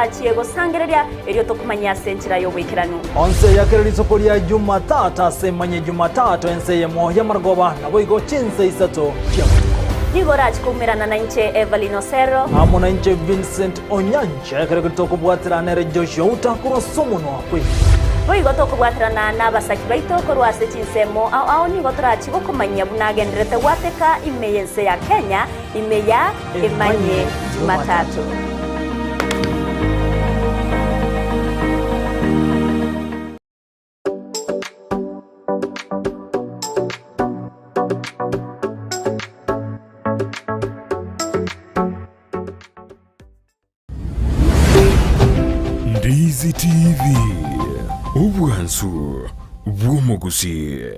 Torachie gosangereria, erio tokomanye ase enchera y'oboikeranu. Onse ya kera rituko ria Jumatatu ase emanye Jumatatu ense eyemo y'amarogoba, naboigo chinsa isato chia botuko. Nigo orachie koumerana nainche Evelyn Osero. Amo nainche Vincent Onyancha, ekero ekio tokobwaterana nere Joshua Uta korwa ase omonwa bw'ebibe. Boigo tokobwaterana nabasaki baito korwa ase chinsemo ao ao nigo torachie gokomanyia buna agenderete gwateka ime y'ense ya Kenya ime ya Emanye Jumatatu. Ndizi TV, obwansu bw'omogusii.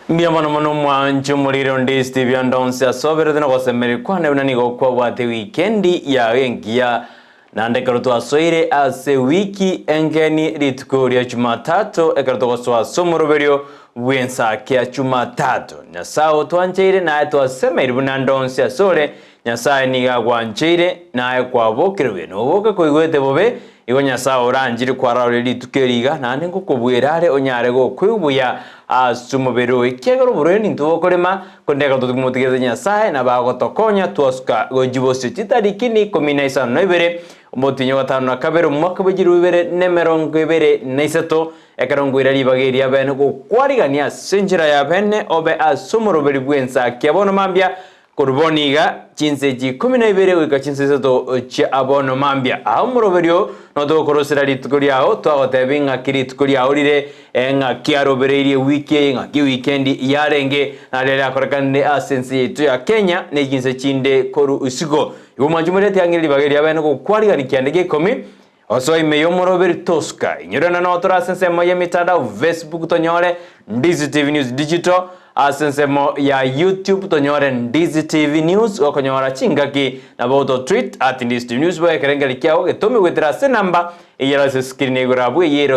Mbuya mono mono mwanche omorire onde Steve onde onsi asoberete na gosemeria kwane buna nigo kwabwate wikendi yago engiya. Naende ekero twasoire ase ewiki engeni rituko ria Jumatatu, ekero togosoa ase omoroberio bw'ensakia ya Jumatatu, Nyasae otwancheire naye twasemeiri buna ande onsi asore, Nyasae nigo agwancheire naye kwabokire buya. Noboke koigwete bobe, igo Nyasae oranchire kwararore rituko eri iga, naende ngokobuera are onyare gokoigwa buya ase omobere oo, ekiagera oborwaire nintwe bokorema, Korende ekero tomotigerete Nyasae, nabo agotokonya twasuka gochia bosio chitariki ikomi na isano na ibere, omotienyi o gatano na kabere, omwaka bwe chilifu ibere na emerongo ebere na isato, ekero nkoira ribaga eri ri'abeene gokwarigania ase enchera y'abeene obe ase omoroberi bw'ensakia bono mambia, korwa bono iga chinsa echi ikomi na ibere goika chinsa isato chia bono mambia. Aa omoroberio notogokorosera rituko riao, twagotebia ing'aki rituko riao rire Engaki arobereirie ewiki eye ng'aki ewikendi yarenge, na riria riakorekanire ase ense yaito ya Kenya ne chinse chinde korwa isiko. Igo mwanche morete ang'e ribaga eria bene gokwarigani kianda gia ikomi, osoe ime y'omoroberi tosuka. Inyorana notore ase ensemo y'emitandao Facebook tonyore Ndizi TV News Digital, ase ensemo ya YouTube tonyore Ndizi TV News gokonyora chingaki nabo oto tweet at Ndizi TV News boe ekerengeri kiago getome goetera ase enamba Eyere ase screen igoro abwo eyere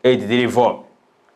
0792192834.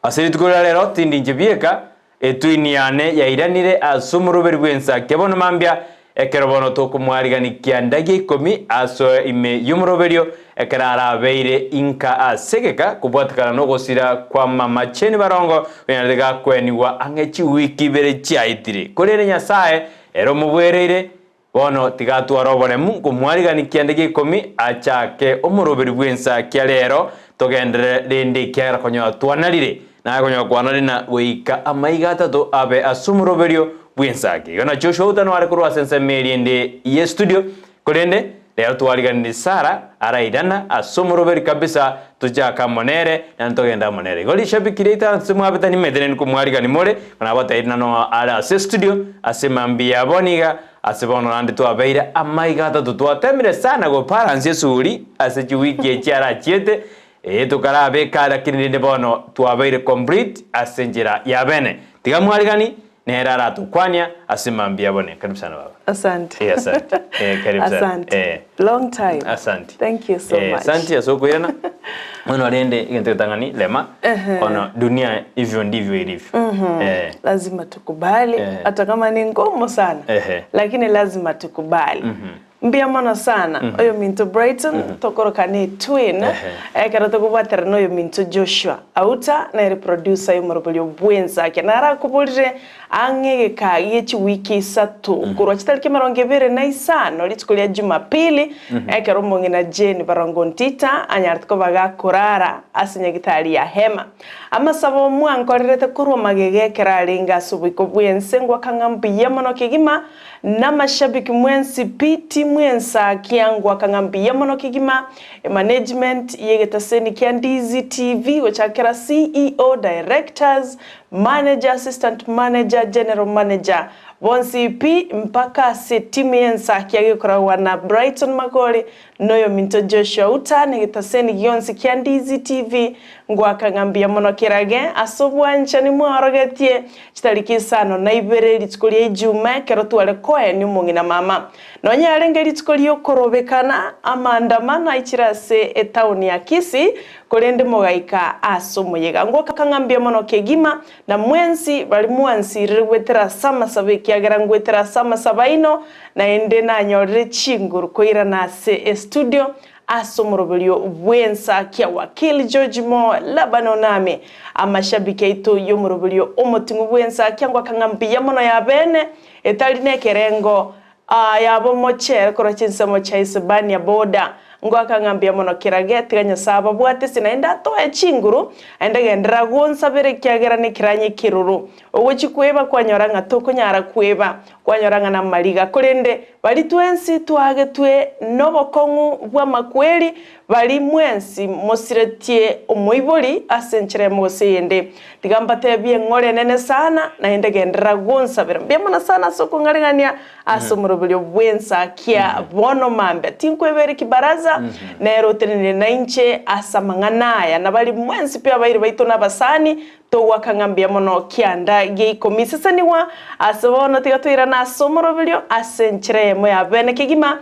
Ase rituko ria rero tindi inche bieka, etwini yane yairanire ase omoroberi bw'ensakia bono mambia, ekero bono tokomwarigani kianda gia ikomi asoe ime y'omoroberio, ekero arabeire inka ase egeka kobwatekana nogosira kwa mama Jane Barongo onyarete gakwenigwa ang'e chiwiki ibere chiaetire. Korende Nyasae ere omobwereire Bono tiga atware oboremu nkomwarigani kianda gia ikomi, achake omoroberi bw'ensakia rero, togenderere rende ekiagera konyora twanarire, naye konyora kwanarire na goika amaiga atato abe ase omoroberio bw'ensakia. Igo na Joshua Utano are korwa ase ensemo eria ende y'estudio, korende rero twariganirie Sarah arairana ase omoroberi kabisa tochake amo nere, naende togende amo nere. Igo rishabiki riaito ase mwabete nimanyete nindi komwarigani more, nabatebirie nano are ase estudio ase mambia ya bono iga, Ase bono naende twabeire amaiga atato twatemire sana gobalansia esuguri ase chiwiki echi arachiete, ee tokarabeka lakini rende bono twabeire complete ase enchera ya bene. Tiga mwarigani nere aratokwania ase mambia bone. Karibu sana baba. Asante. Eh, asante. Eh, karibu sana. Asante. Eh. Long time. Asante. Thank you so Eh, much. Asante ase okoirana. Bono rende egento getang'ani lema. Bono dunia hivyo ndivyo ilivyo. Eh. Lazima tukubali Eh. hata kama ni ngumu sana Ehe. lakini lazima tukubali mbuya mono sana oyominto Brighton tokoroka ne twin Ehe. ekero tokobwaterana oyominto Joshua Auta nere producer yomoroberio bwensake narakoborire ang'e egeka gie chiwiki isato korwa chitariki emerongo ebere na isano rituko ria Jumapili ekero omong'ina Jane Barongo Ntita anyarete koba gakorara ase nyagitari ya Hema. Amasabo mwankorerete korwa magega ekero arenge ase oboiko bw'ense ngwaka ng'a mbuya mono kegima, na amashabiki mwensi pi timu ensakia ngwaka ng'a mbuya mono kegima, emanagement y'egetaseni kia Ndizi TV gochakera CEO, directors, Manager, assistant manager, general manager, bonsi pi mpaka ase timu y'ensakia gekoragwa na Brighton Makori. Noyominto Joshua Uta na egetaseni gionsi kia Ndizi TV ngoaka ng'a mbuya mono kerage ase obwanchani mwaorogetie chitariki isano na ibere rituko ria Ijumaa ekero tware koenia omong'ina mama. Nonya yarenge rituko ri'okorobekana amaandamano aichire ase etaoni ya Kisii korende mogaika ase omoyega. Ngoaka ng'a mbuya mono kegima Na mwensi baria mwansirire goetera ase amasabo, ekiagera ngoetera ase amasabo aino, naende nanyorire chinguru koirana ase estudio ase omoroberio bw'ensakia Wakili George Moe Lebanon Army. Amashabiki aito y'omoroberio omoting'u bw'ensakia ngoaka ng'a mbuya mono yabeene etari nekerengo Aya bomochere korwa chinsemo chia Isibania boda, ngoaka ng'a mbuya mono kerage, tiga Nyasae ababwatese naende atoe chinguru, naende genderera gonsabera ekiagera nekeranya ekeroro. Ogochia kweba kwanyora ng'a tokonyara kweba, kwanyora ng'a namariga, korende baria twensi twagetwe nobokong'u bw'amakweri, Baria mwensi mosiretie omoibori ase enchera emo gose eyende, tiga mbatebie eng'ora enene sana, naende genderera gonsabera. Mbuya mono sana ase okong'aregania ase omoroberio bw'ensakia bono mambia. Tinkwebera ekibaraza, nere otenenire nainche ase amang'ana aya. Na baria mwensi pi abairi baito na abasani, togoaka ng'a mbuya mono kianda gia ikomi. Sesenigwa ase bono, tiga toirane ase omoroberio ase enchera eyemo ya bene kegima,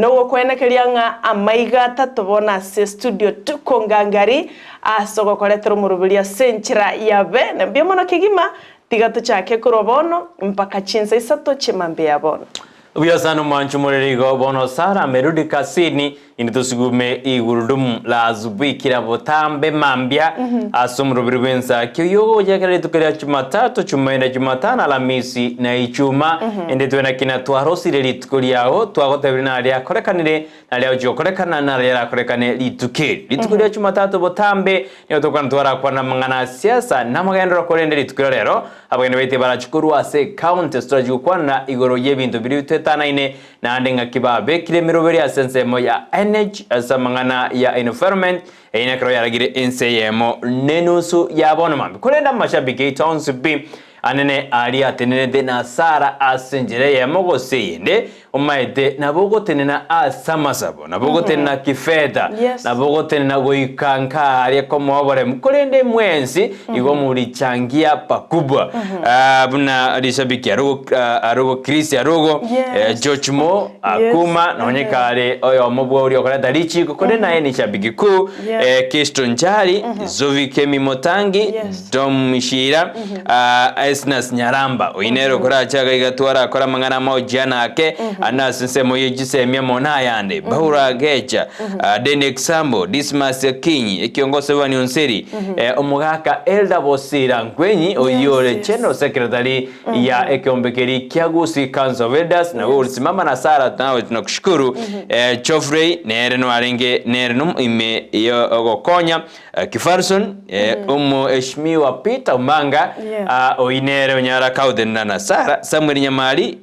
Nogokwenekeria ng'a amaiga atato bono ase estudio tuko ngangari ase ogokoretera omoroberi ase enchera ya bene. Mbuya mono kegima, tiga tochake korwa bono mpaka chinsa isato chimambia ya bono. Buya sana omwanchi omorere igo bono Sara amerudi kasini inde tosugume igurudumu la asubuhi kila botambe mambia ase omoroberi bw'ensaki oyio ogochakera rituko ria Jumatatu, Jumaine, Jumatano, Alamisi na Ijumaa inde twenakina twarosire Rituko riao twagotebirie naria akorekanire, naria agochia gokorekana, naria arakorekane rituko eri. Rituko ria Jumatatu botambe nigo tokwana twarakwana amang'ana a siasa na amagenderero korende rituko ria rero abageni baito barachie korwa ase ecounty ase torachie gokwana igoro y'ebinto biria bitwetanaine naende ng'aki babekire emeroberi ase ensemo ya energy ase amang'ana ya environment eyio nekero yaragire ense eyemo nenusu ya bono mambia. Korende amashabiki aito onsi pi Anene aria atenenete na Sara ase enchera eyemo gose eyende, omaete nabo ogotenena ase amasabo, nabo ogotenena kifedha, Yes. nabo ogotenena goika nkaaria komoa oboremu, korende mwensi igo morichangia pakubwa. Ah, buna rishabiki arogo ah, arogo Chris arogo Yes. eh, George Mo Yes. akuma nonye kare oyomo bwa oria okoreta richiko korende naye ni shabiki kuu Yeah. eh, Kristo Njari Zovi Kemi Motangi Yes. Tom Mishira Esnas Nyaramba oyio nere okorache agaiga twarakore amang'ana amaojiano ake ande ase ensemo ye chisemi amo nayande Paul Agecha Denick Sambo Dismas Akinyi ekiongoso Evan Onseri omogaka Elder Bosira Nkwenyi oyio ore General Secretary ya ekeombe keria kia Gusii Council of Elders nawe orisimama na Sarah nawe tunakushukuru Geoffrey nere noarenge nere ime yogokonya Kifarson, Omoeshimiwa Peter Omanga, oyio nere onyara Cowden na Sarah, Samuel Nyamari,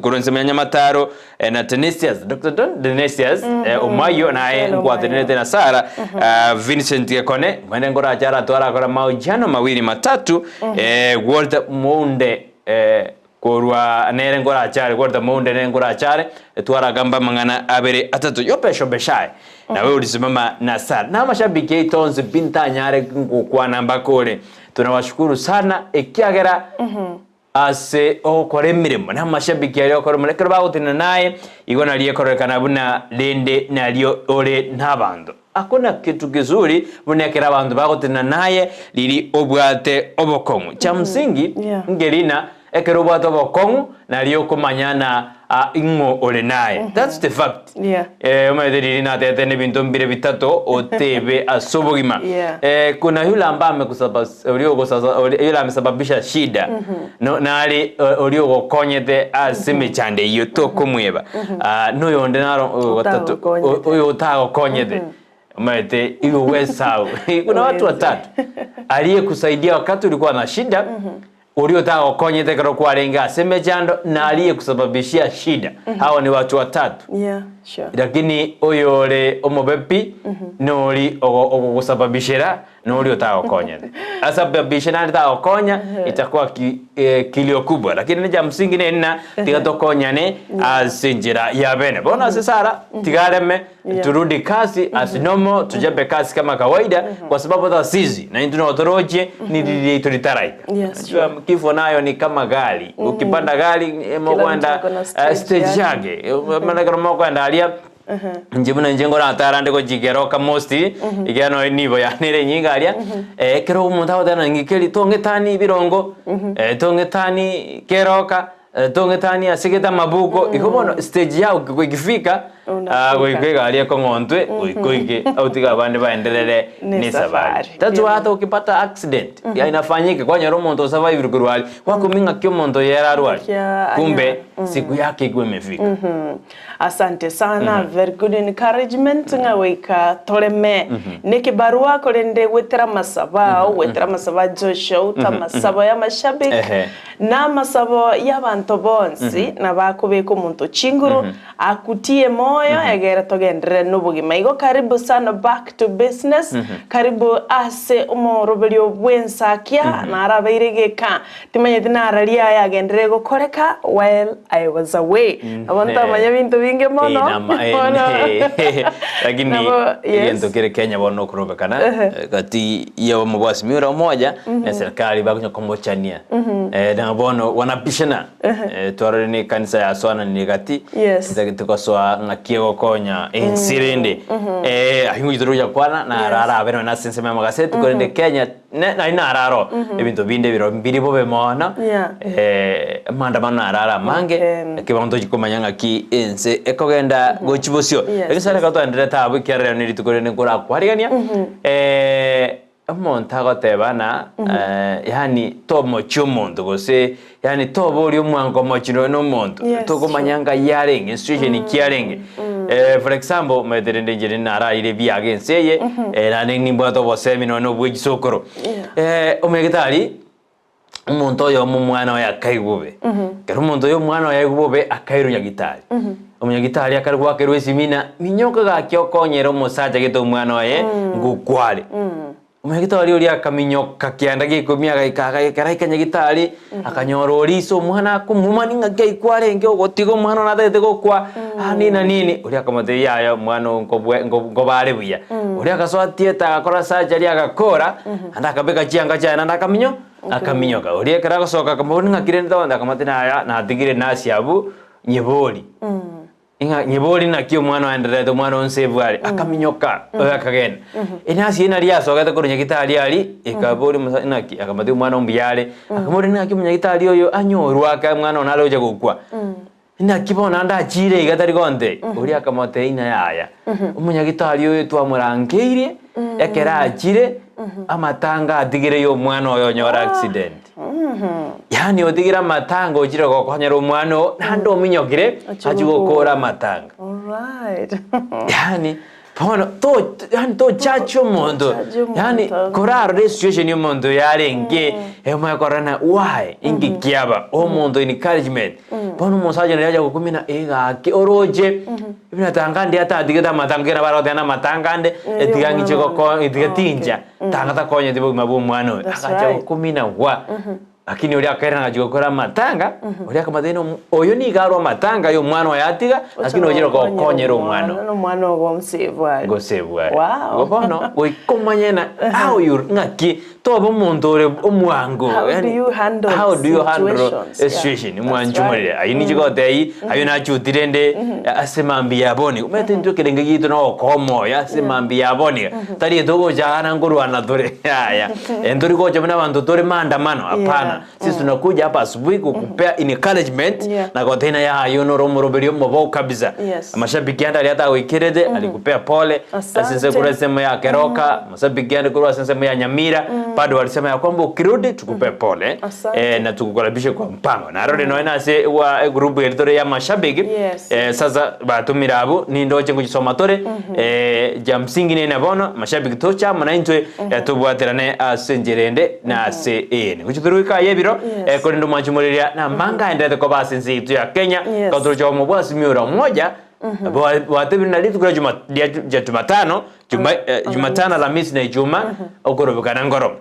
korwa ensemo ya Nyamataro, na Tenesius, Dr. Don Tenesius, Omayio naye nkwatenenete na Sarah, Vincent Gekone, mwene nkorache aratware akore mahojiano mawili matatu, Walter Mounde, Korwa nere nkorache are, Walter Mounde nere nkorache are, twaragamba amang'ana abere atato. Yopesha Obeshaye, nawe ulisimama na Sara. Na amashabiki aito onsi pi ntanyare gokwana mpaka ore. Tunawashukuru sana ekiagera ase ogokora emeremo na amashabiki aria okora omoremo ekero bagotenena naye igo nario ekororekana buna rende nario ore nabanto. Hakuna kitu kizuri buna ekero abanto bagotenena naye riria obwate obokong'u. Cha msingi nkerina ekero obwate obokong'u nario okomanya na ing'o ore naye. That's the fact. Omanyete riria natete nebinto mbire bitato otebe ase obogima. Kuna yule ambaye amekusabas oria ogosasa yule amesababisha shida no nare oria ogokonyete ase emechando eyio tokomweba. Noyonde naro oyo gatato Otagokonyete. oyo otagokonyete omanyete igo bwesau kuna watu watatu aliyekusaidia wakati ulikuwa na shida oria otagokonyete ekero kwarenge ase emechando na aliyekusababishia shida hao ni watu watatu. Sure. Lakini oyore omobe pi, nori ogogosababishera, nori otagokonyete. Asababishe naende tagokonya, itakuwa ki, eh, kilio kubwa. Lakini ne cha msingi neri ng'a tiga tokonyane ase enchera ya bene. Bono ase Sara, tiga areme, turudi kasi as normal, tuchape kasi kama kawaida, kwa sababu hata sisi na intwe nigo torochie, niri riaito ritaraika. Unajua kifo nayo ni kama gari, ukipanda gari Kila mtu mokwenda ako na stage stage yake. yake. Mana ekero mokwenda aria, inche buna inche nkoratara nde gochia keroka most, ekiagera nonya nibo yane ere enyinga aria, ekero omonto agoteba ng'a ng'ikeri tong'etani ebirongo, tong'etani keroka, tong'etani ase gete amabuko, igo bono stage yao ikifika, Unafika. goika egari ekong'ontwe, goika oike, otige abande baenderere Ne ne esabari. esafari. That's why hata ukipata accident, ya inafanyika, kwanyora omonto osurvivire korwa aria, gwakumia ng'aki omonto oyo ere arware, Kia kumbe siku yake igo imefika. Asante sana, very good encouragement ng'a goika toreme nekebarua korende gwetera amasabo ao, gwetera amasabo a Joshua Outa, amasabo y'amashabiki na amasabo y'abanto bonsi nabakobeka omonto chinguru akutie moyo egere togenderere nobogima. Igo karibu sana back to business, karibu ase omoroberio bw'ensakia narabeire egeka Timanyeti nararia aya agenderere gokoreka while I was away. Nabo ntamanya binto binge mono. Bono. Lakini Nabo, yes. egento kere Kenya bono okorobekana gati ya omobwasi ore omoja na serikali bakonya komochania na bono wanapishana twarore ne ekanisa yasoananire gati etagete gosoa ng'aki egokonya ense rende ayio ngochi tore gocha kwana naro arabe nonya ase ensemo y'amagaseti korende Kenya Ne nari nararo ebinto binde biro mbiri bobe mono Yeah. amaandamano nararo amange Okay. naki bono tochi komanya ng'aki ense ekogenda gochi bosio. Yes, Egesare yes. ekero twaendererete abwo ekiagera rero nerituko rinde nkorakwarigania omonto agoteba ng'a yaani tomochia omonto gose Yaani toba oria omwango omochie nonya na omonto, Yes, tokomanya ngai arenge, situation ki arenge. For example, omanyete rende inche rende naraire ebiaga ense eye, naende nimbwate obosemi nonya na obwa echisokoro. Yeah. Omwegetari, omonto oyomo omwana oye akaigwa bobe, ekero omonto oyo omwana oye aigwa bobe, akairwa nyagitari. Omonyagitari akare goakerwa esimi na minyoka gaki okonyere omosacha gete omwana oye ngokware. Omonyagitari oria akaminyoka kianda gia ikomi agaika agaika agaika nyagitari, akanyora oria ise omwana akomomani ng'aki aikwa arenge ogotiga omwana one atagete gokwa ah nini na nini. Oria akamotebia yaya omwana oo nkobwe nko nkoba are buya. Oria agasoa theatre agakora surgery agakora, naende akabeka chianga chiaye naende akaminyo akaminyoka. Oria ekero agosoka akamobori ng'aki rende togoteba akamotebia yaya natigire nurse abwo nyebori. Ng'a nyebori naki omwana oendererete omwana o nse are, akaminyoka oyo akagenda. Enyasi eye nari yasogete korwa nyagitari aria, ekaboria omosacha naki, akamotebia omwana oo mbuya are, akamoboria naki omonyagitari oyo anyorwe ake omwana one aroche gokwa. Naki bono ande achire iga tari gontebia? Oria akamotebia ng'a yaya, omonyagitari oyo twamorankeirie, ekero achire, amatanga atigire ya omwana oyo onyore accident. Yaani otigire amatanga ochire gokonyera omwana oo naende ominyokire Achie achie gokora amatanga. Alright. Yaani bono to yaani tochache omonto Tochache omonto. yaani korarore esituation ya omonto oyo arenge omanye korora ng'a why inki kiaba omonto encouragement bono omosacha oria acha gokumina egaki oroche buna tanga ndiria atatigete amatanga ekero baragoteba na amatanga ande etiga ng'iche goko etiga tincha. Tanga takonyeti bogima bw'omwana oyo, That's agacha right. gokumina gwa. Lakini oria akairana agachia gokora amatanga, oria akamotebia ng'a oyo nigo arwe amatanga ya omwana oye atiga, lakini ochire gokonyera omwana oyo. Nomwana ogo omosibwa are. Gosibwa are. Wow. Igo bono, goika omanye ng'a how you ng'aki tobe omonto ore omwango, How do yaani you handle how do you handle situations? a Yeah, situation, that's mwanche right. omorere. Ayio ninche gotebia ayio nachutire nde ase mambia ya bono iga. Omanyete intwe ekerenge giaito na ogokoa omoyo ase mambia ya bono iga, tari togocha iga na nkorwana tore yaya. Ntori gocha buna abanto tore maandamano, hapana. Yeah. Sisi tunakuja hapa asubuhi kukupea encouragement Yeah. na gotebia ng'a yaya ayio noro omoroberio omobe kabisa. Yes. Amashabiki ande aria atagoikerete, alikupea pole, ase ense Asante. korwa ensemo ya Keroka, Mashabiki ande korwa ase ensemo ya Nyamira, bado walisema ya kwamba ukirudi tukupe pole Asante. na tukukaribishe kwa mpango. Narore nonya ase wa egroup eri tore ya mashabiki Yes. sasa batumire abwo nindoche ngochisoma tore ja msingi nene bono mashabiki toche amo naintwe tobwaterane ase enchera ende na ase eyende. Ngochi tore goika aye ebiro korende omwanchi moreria namanga aenderete koba ase ense yaito ya Kenya, Yes. toroche omobwasi miura omoja. Batebire na rituko ria juma ria ria jumatano juma jumatano alamisi na ijuma okorobekana nkoro.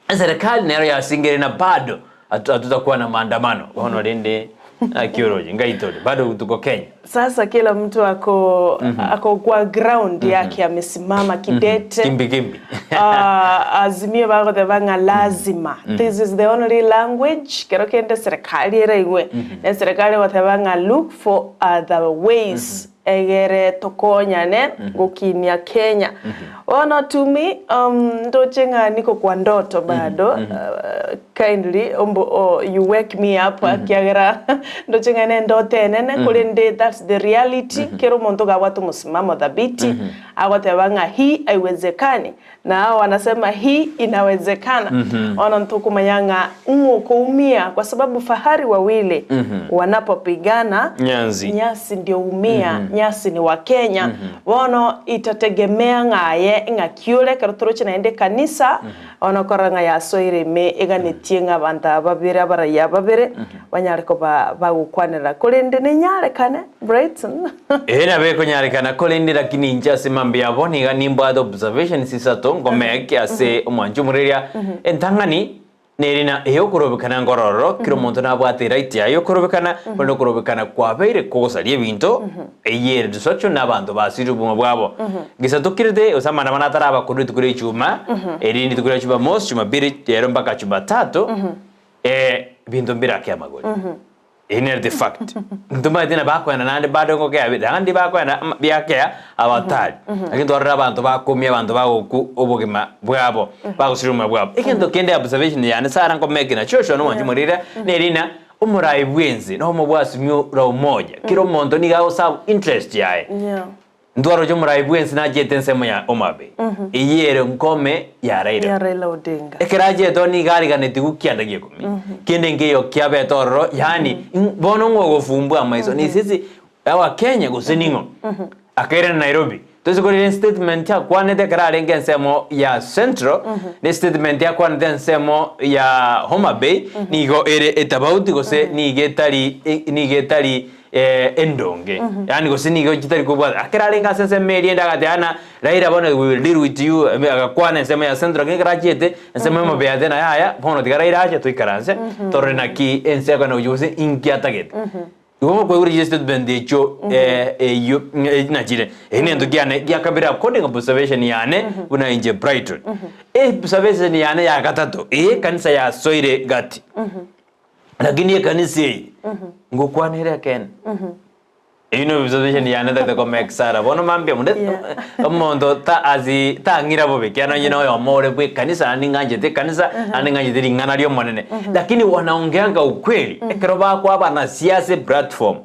Eserekari nero yasingire na bado hatutakuwa na maandamano. Bono rende naki oroche ngai tore bado tuko Kenya. Sasa kila mtu ako ako kwa ground yake amesimama kidete. Kimbi kimbi. Azimio bagoteba ng'a lazima this is the only language kero kende serikali eraigwe ne serikali egoteba ng'a look for other ways egere tokonyane gokinia Kenya. Bono to me ndoche ng'a niko kwa ndoto bado kindly ombo you wake me up ekiagera ndoche ng'a nendoto enene korende that's the reality kera omonto iga abwate omosimamo thabiti agoteba ng'a hii haiwezekani na hao wanasema hii inawezekana bono ntokomanya ng'a ng'o okoumia kwa sababu fahari wawili wanapopigana Nyanzi. nyasi ndio umia nyasi ni wakenya bono itategemea ng'a aye ng'aki ore ekero toroche naende ekanisa bono okorora ng'a yasoire ime eganetie ng'a abanto aba babere abarayia aba babere banyare koba bagokwanera korende nenyarekane Brighton. Ee nabo ekonyarekana korende lakini inche ase mambia abo niga nimbwate observations isato ngomeke ase omwancho omoreria entang'ani Nere na eyokorobekana nkorororo, kera omonto nabwate eright yaye yokorobekana, korende okorobekana kwabeire kogosaria ebinto, eyio ere destruction na abanto basirire obogima bwabo. Gesa tokirete gose amaandamano ataraba korwa rituko ria echuma, eri rituko ria chumamosi, chumapili, rero mpaka chumatatu, ebinto mbirake amagori. Eyio nere the fact. Ntomaete na bakoenda naende bado ngokea bi naende bakoenda ama biakea abatari. Lakini twarora abanto bakomia abanto bagokwa obogima bwabo, bagosiria obogima bwabo. Egento kende observation yane Sarah nkomeke na Joshua na omwanchi morire, neri ng'a omorai bwensi na omobwasimi ora omoja, kera omonto nigo agoserve interest yaye. Yeah. Ntwaroche omorai bwensi nachete ensemo ya Homa-Bay, eyio ere nkome ya Raila. Ya Raila Odinga. Ekero achete oo nigo ariganetie gokianda gia ikomi, kende nkeiyo kiabete ororo, yaani bono ng'o ogofumbwa amaiso, ni sisi Abakenya gose ning'o? Akairana Nairobi. Toise korera estatement akwanete ekero arenge ensemo ya Central, na estatement akwanete ensemo ya Homa-Bay, nigo ere etabauti gose nigo etari nigo etari endonge, yaani gose nigo chitari kobwata. Ekero arenge ase ensemo eria ende agateba ng'a Raila bono we will deal with you, agakwana ensemo ya Central lakini ekero achiete ensemo ya Omobea na yaya, bono tiga Raila ache toikaranse torore naki ense ekogenda gochia gose inki atagete. Igo mokoigwa riria statement echio eyio nachire, eki negento kiane gia kabere according observation yane buna inche Brighton. Observation yane ya gatato, ekanisa yasoire gati. Lakini ekanisa eye ngokwana ere ekeene. Eyio no observation yane ntagete ko make Sarah bono mambia munde omonto ta asi tang'ira bobe ekiagera nonye na oyomo ore bwa ekanisa naende ng'anchete ekanisa naende ng'anchete ring'ana ri'omonene lakini wanaongeanga ukweli ekero bakoa abanasiasa eplatform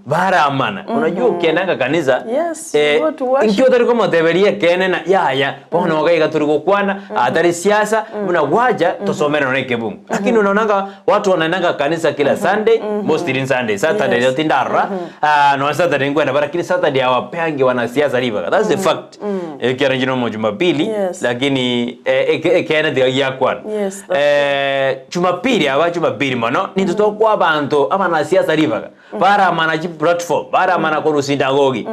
baramana unajua okiendanga kanisa Yes, you go to worship. inki otari komoteberia ekeene na yaya Bono iga iga tori gokwana atari siasa buna gwacha tosomere nonya ekebungo. Lakini unaonanga watu wanaendanga kanisa kila Sunday, mostly in Sunday, Saturday yes. Tindarora nonya Saturday nkwenda bara lakini Saturday hawapeangi wanasiasa ribaga. That's the fact. Ekiagera inche nomo Jumapili Yes. lakini ekeene tiga giakwana. Yes, that's Jumapili aba Jumapili mono nintwe tokoa abanto abanasiasa ribaga. Baramana chiplatform, baramana korwa sinagogi.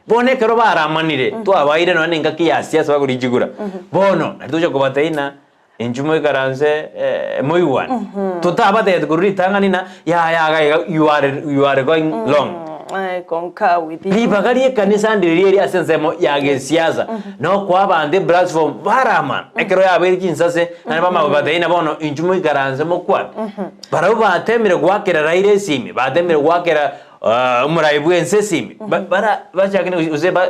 Bono ekero baramanire, twabaire nonya nengaki ya siasa bakorichigura. Bono, nari tocha kobatebia ng'a inchuo moikaranse moigwane. Totabatebeti korwa ritang'ani ng'a yaya iga iga you are you are going wrong. I concur with you. Ribaga ri'ekanisa ndiri eri ase ensemo ya gesiasa, na okoa abanto eplatform baramana. Ekero yabeire chinsase, naende bamanya kobatebia ng'a bono inchuo moikaranse mokwane. Barabwo batemire goakera Raila esimi, batemire goakera omorai bw'ense esimi, ba- bara bachakire gose ba-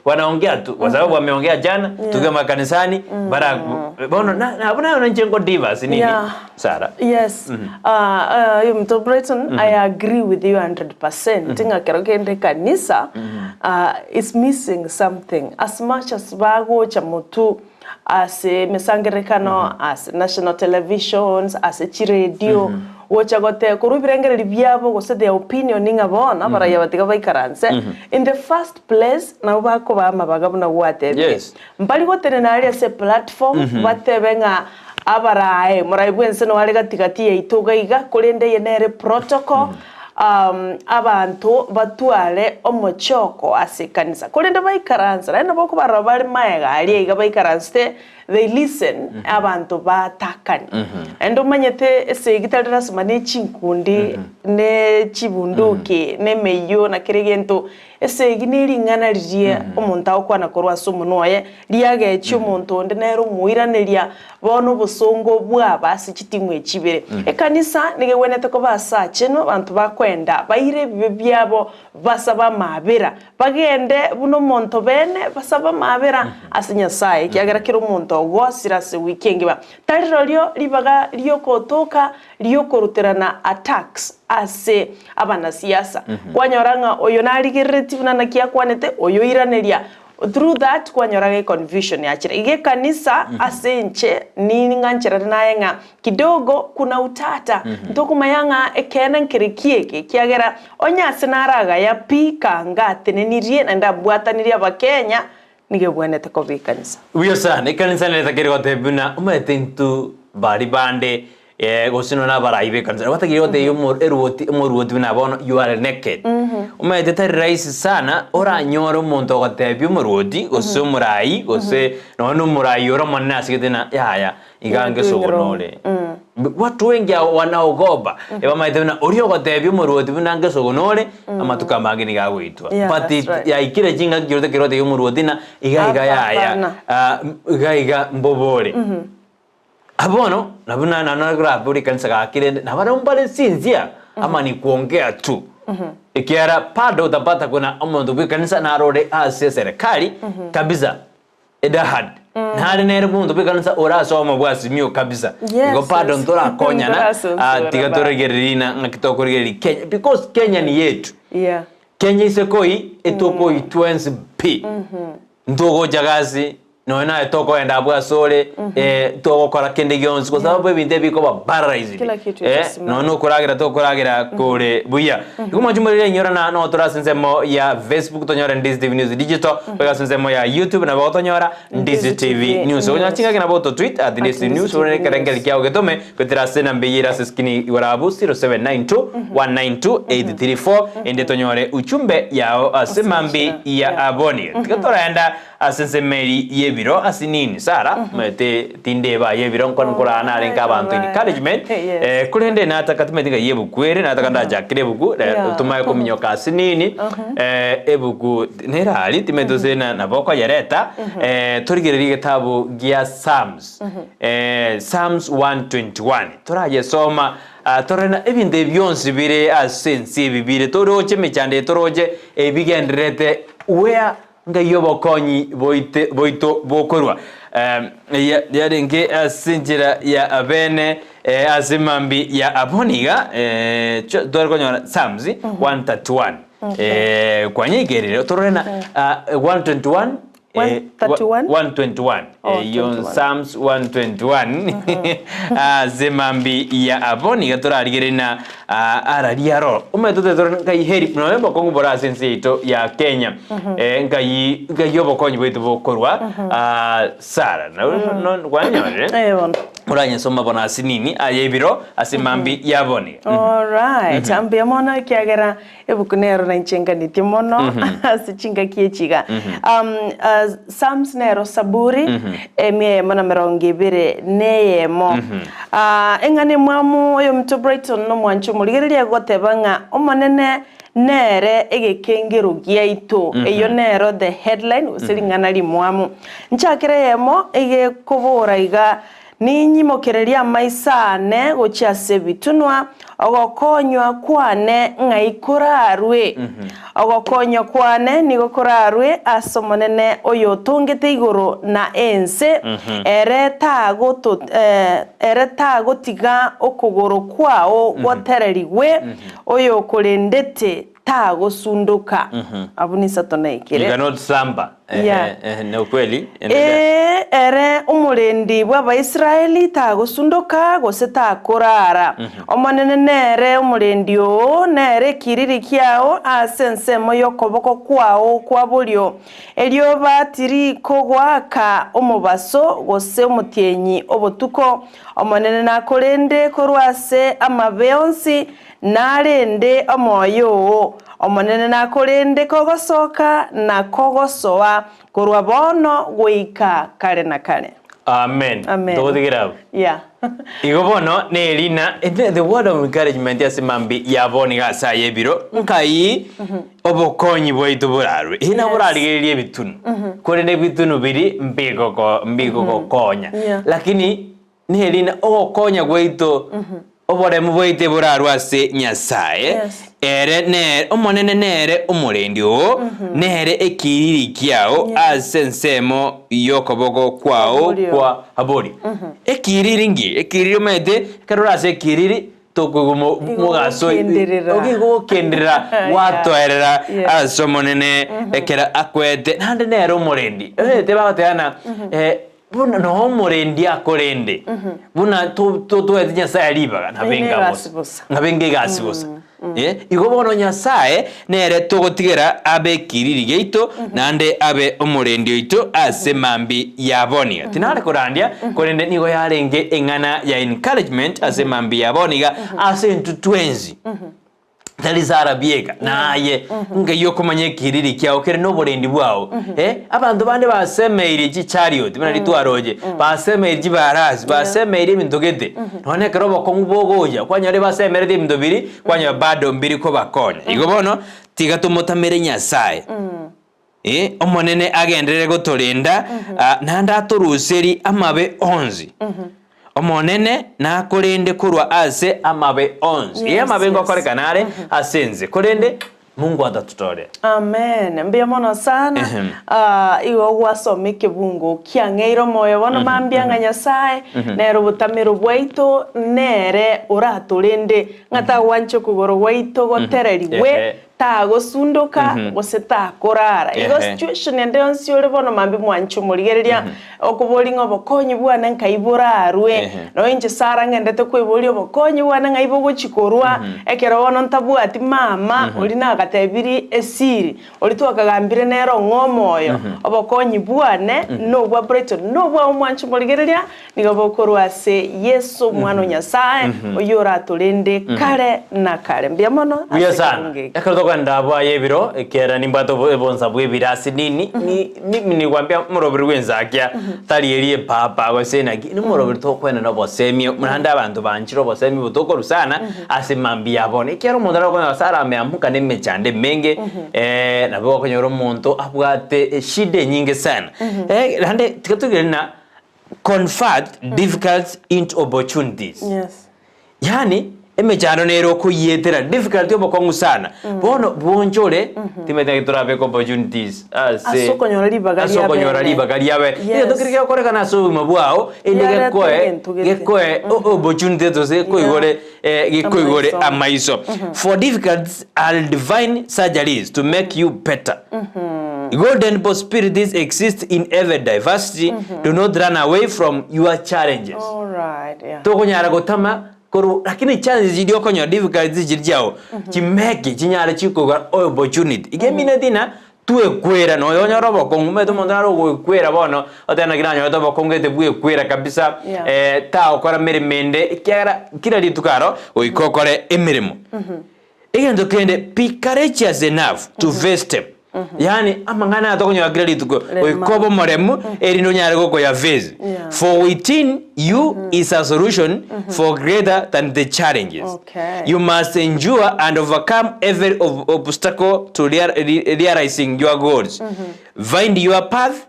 wanaongea tu kwa sababu wameongea jana tukiwa makanisani bara bono na na abwo naye inche nko divas nini Yeah. Sarah. Yes. Mto Brighton, I agree with you 100% ng'a kero kende ekanisa is missing something as much as bagocha motwe ase emesangererekano, ase national televisions, ase chiredio, gocha gote korwa ebirengererio biabo gose their opinion ng'a bono abaraiyo aba tiga baikaranse. In the first place, nabo bakobaa amabaga buna gwatebire. Yes. Mbari gotenena aria ase eplatform, batebe ng'a abarae, morai bw'ense noare gati gati yaito iga iga, korende eye nere protocol. Abanto batware omochoko ase ekanisa, korende baikaranse, naende nabo okobarora bare magega aria iga baikaransete, they listen, abanto batakani. Naende omanyete esegi tari lasima ne chinkundi, ne chibunduki, ne emeyio, na kera egento, Esegi nering'ana riria omonto agokwana korwa ase omonwa oye, riagechia omonto onde nere omoiraneria. Bono obosongo bwaba ase chitimu echi ibere. Ekanisa nigo egwenerete koba ase achenu, abanto bakoenda baire ebibe biabo basabe amaabera, bagende buna omonto bene basabe amaabera ase Nyasae, ekiagera kera omonto ogosire ase ewiki engima tari rorio ribaga riokotoka riokoruterana attacks ase abanasiasa. Kwanyora ng'a oyo narigereretie buna naki akwanete, oyo oiraneria. Through that kwanyora ng'a econfusion yachire. Iga ekanisa ase inche ning'ancherane naye ng'a kidogo kuna utata. Ntokomanya ng'a ekeene nkere ki eke ekiagera onye ase naragaya pi kanga atenenirie naende abwatanirie abakenya nigo ebwenerete koba ekanisa. Buya sana, ekanisa nere etakeri gotebia buna omanyete intwe baria bande gose nonya abarai b'ekanisa nabo batakeire gotebia omo eruoti omoruoti buna bono you are naked. Omanyete tari rahisi sana oranyore omonto ogotebia omoruoti gose omorai gose nonya na omorai ore omonene ase egete ng'a yaya iga You are doing ngesogono wrong. ore. Watu wengi abo wanaogopa ebamaete buna oria ogotebia omoruoti buna ngesogono ore amatuko amange nigo agoitwa. Yeah, But that's right. yaikire chingaki chiria otakeri gotebia omoruoti ng'a iga iga Hapa yaya hapana. ah, iga iga mbobore. Bono nabwo na na nakorabore ekanisa gaki rende nabarabwo mbare sinzia ama ni kuongea tu. Ekiagera bado utapata kuna omonto bw'ekanisa narore ase eserekari kabisa edahad nare nere omonto bw'ekanisa ore ase obomo bwa Azimio kabisa. Yes, Igo bado yes. ntorakonyana ah, Ntorasonsora tiga bado. toregererie na ng'aki tokorigereria Kenya because Kenya ni yetu. Yeah. Kenya ise koi etokoitwa ense pi. Ntogocha gasi nonya naye tokoenda abwo asore togokora kende gionsi kwa sababu ebinto ebi bikoba paralyzed. Kila kitu itasimama. Nonya nokoragera tokoragera kore buya. Igo mwanche morire inyora na no tore ase ensemo ya Facebook tonyore Ndizi TV News Digital, goika ase ensemo ya YouTube nabo gotonyora Ndizi TV News. Okonyora chingaki nabo oto tweet at Ndizi TV News ore ekerengerio kiago getome goetera ase enamba eyio ere ase eskini igoro abwo 0792 192 834 ende tonyore uchumbe yao ase mambi ya aboni. Tiga toraenda ase ensemo eri y'ebiro ase nini Sara omanyete tindeba aye ebiro nkoro nkorara narenge abanto encouragement Yes. korende nataka timanyeti ng'ai ebuku ere nataka ndachakere ebuku Yeah. tomaye kominyoka ase nini ebuku nere aria timanyeti gose na nabo okoyereta torigererie egetabu gia Psalms Psalms 121 torayesoma torore na ebinto ebi bionsi bire ase ense ebi bire toroche emechando eye toroche ebigendererete where Ngai obokonyi boite boito bokorwa yarenge ase enchera ya abene ase mambi ya abwo niga tware konyora Psalms 131 kwanyegerire torore na 121 131? 121 Oh, eyo 21. Psalms 121 ase mambi ya abwo niga torarigererie na Araria aroro. Omanyete totebe tore nkai heri nonya obokong'u bore ase ense yaito ya Kenya. Nkai nkai obokonyi bwaito bokorwa Sarah na kwanyorire Eh, bono. oranyesoma bono ase nini aye ebiro ase mambi ya boni. Alright, mbuya mono ekiagera ebuku nero nainche nganetie mono ase chingaki echi iga. Psalms nero Saburi emia eyemo na emerongo ebere na eyemo. Eng'ana emwamu oyominto Brighton nomwancha omorigereria agoteba ng'a Omonene nere egekengero giaito. Eyio nero the headline gose ring'ana rimwamu. Nchakere eyemo egekobora iga, Ninyimokererie amaiso aane gochia ase ebitunwa, ogokonywa kwane ng'ai korarwe? Ogokonywa kwane nigo korarwe ase Omonene oyotongete igoro na ense, ere tagoto ere tagotiga okogoro kwao gotererigwe, oyokorendete tagosundoka. Abwo nisato na You ekere. cannot slumber. Yeah. Ehe, ni ukweli. Endelea. Ee, ere omoriri. omorendi bw'Abaisraeli tagosundoka gose takorara. Omonene nere omorendi oo, nere ekiriri kiao ase ensemo y'okoboko kwao kwa borio. Erioba tirikogoaka omobaso gose omotienyi obotuko. Omonene nakorende korwa ase amabe onsi, narende omoyo oo. Omonene nakorende kogosoka na kogosoa, korwa bono goika kare na kare. Amen. Amen. Togotigera abwo. Yeah. Igo bono nerina the word of encouragement ase mambi ya bono iga ase aya ebiro nkai obokonyi bwaito borarwe ina Yes. borarigereria ebitunu korende ebitunu biri mbigoko mbigogokonya Yeah. lakini nerina ogokonya gwaito oboremu bwaito borarwe ase Nyasaye Yes. ere nere Omonene nere omorendi oo nere ekiriri kiao Yeah. ase ensemo y'okoboko kwao Oborio. kwa borio. Ekiriri nki? Ekiriri omanyete ekero ore ase ekiriri tokoigwa mo- Igo mogaso gokenderera. okiigwa gokenderera Yeah. gwatoerera Yes. ase Omonene ekero akwete naende nere omorendi. Omanyete bagoteba ng'a buna noo omorendi akorende buna to- to- toete Nyasaye ribaga nabo Eine enga egasi bosa. bosa. Nabo enga egasi bosa. Igo bono Nyasae nere togotigera abe ekiriri giaito, naende abe omorendi oito ase mambia ya bono iga. Tinare korandia, korende nigo yarenge eng'ana ya encouragement ase mambia ya bono iga ase intwe twensi. Tari Sara bieka, naye ngai okomanya ekiriri kiao kere noborendi bwao. Abanto bande basemeirie chichariot buna ritwaroche, basemeirie chibarasi, basemeirie ebinto gete. Nonya ekero obokong'u bogocha, kwanyora ebasemereti ebinto biria, kwanyora bado mbiri kobakonya. Igo bono, tiga tomotamere Nyasae, eh, Omonene agenderere gotorenda, ah, naende atoruserie amabe onsi. Omonene nakorende korwa ase amabe onsi. Ee, Yes, amabe yes. ngokorekana are ase ense, korende Mungu atatotoria. Amen. Mbuya mono sana. Ehem. Ah, igo gwasoma ekebungo kiang'eire omoyo bono mambia ng'a Nyasae nere obotamero bwaito nere oratorende ng'a tagwancha okogoro gwaito gotererigwe Ehe. tagosundoka gose takorara. Igo Ehe. situation ende yonsi ore bono mambia mwanche omorigereria okobori ng'a obokonyi bwane nkai borarwe Ehe. Nonya inche Sara ng'endete kweboria obokonyi bwane ng'ai bogochia korwa, ekero bono ntabwati mama, oria nagatebirie esiri, oria twakagambire nere ong'e omoyo, obokonyi bwane nobwa Brighton, nobwa omwancho morigereria, nigo bokorwa ase Yeso Omwana o Nyasae, oyio oratorende kare na kare. Mbuya mono ase Buya sana. ekebungo eke. Ekero tokogenda abwo aye ebiro, ekiagera nimbwate obo- obonsa bwa ebirasi nini, ni- ni- nikwambia omoroberi bw'ensakia, tari eria epapa gose naki, nomoroberi tokwenena obosemia, naende abanto banchire obosemia obo tokorwa sana, ase mambia ya bono. Ekiagera omonto nare okonyora ase arameamuka na emechando emenge, nabo okonyora omonto abwate eshida enyinge sana. Naende tiga toigwere ng'a convert difficulties into opportunities. Yes. Yaani emechando nere okoyietera difficulty obokong'u sana bono bwonchore timanyete naki torabeke opportunities ase Ase okonyora ribaga ase ria okonyora bene. ribaga ria bene Yes. egento keria gegokorekana ase obogima bwao ende Riareta gekoe egento gete. gekoe o- opportunity gose gekoigore eh, gekoigore Amaiso. amaiso for difficulties are divine surgeries to make you better golden possibilities exist in every diversity do not run away from your challenges Alright, yeah. tokonyara gotama korwa lakini chances chiria okonyora difficulties chiria chiao chimeke chinyare chikogora opportunity iga emineti ng'a twekwera nonya onyore obokong'u omanyete omonto nare ogoekwera bono otebe naki nanyorete obokong'u gete bwekwera kabisa Yeah. tagokora meremo ende ekiagera kera rituko aro goika okore emeremo. Egento kende be courageous enough to face them yaani amang'ana aya tokonyora kera rituko goika obe omoremu erinde onyare gokoya face Yeah. for within you is a solution for greater than the challenges Okay. you must endure and overcome every ob obstacle to real realizing your goals find your path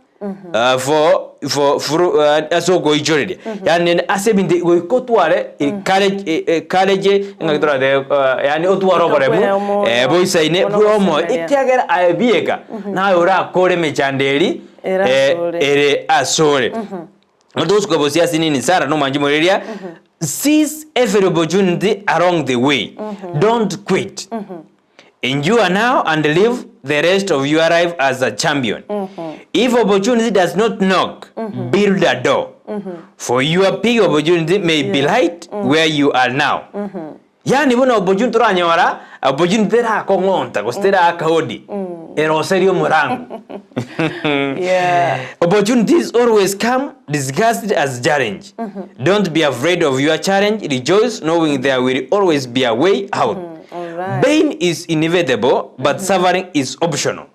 for for for ase okoichoreria yaani ase ebinto goika otware courage courage ng'aki toratebe yaani otware oboremu Bwe omoyo. boisaine Bono bwe omoyo gosemeria. ekiagera aye bieka naye orakore emechando eria Ere asore. ere asore. Togosuka bosio ase nini Sara nomwanchi moreria seize every opportunity along the way don't quit Endure now and live the rest of your life as a champion. If opportunity does not knock, build a door. For your big opportunity may be right where you are now. Yaani buna opportunity toranyora, opportunity terakong'onta gose terakaodi, eroserie omorango. Yeah. Opportunities always come disguised as challenge. Don't be afraid of your challenge, rejoice knowing there will always be a way out. Alright. Pain is inevitable, but suffering is optional.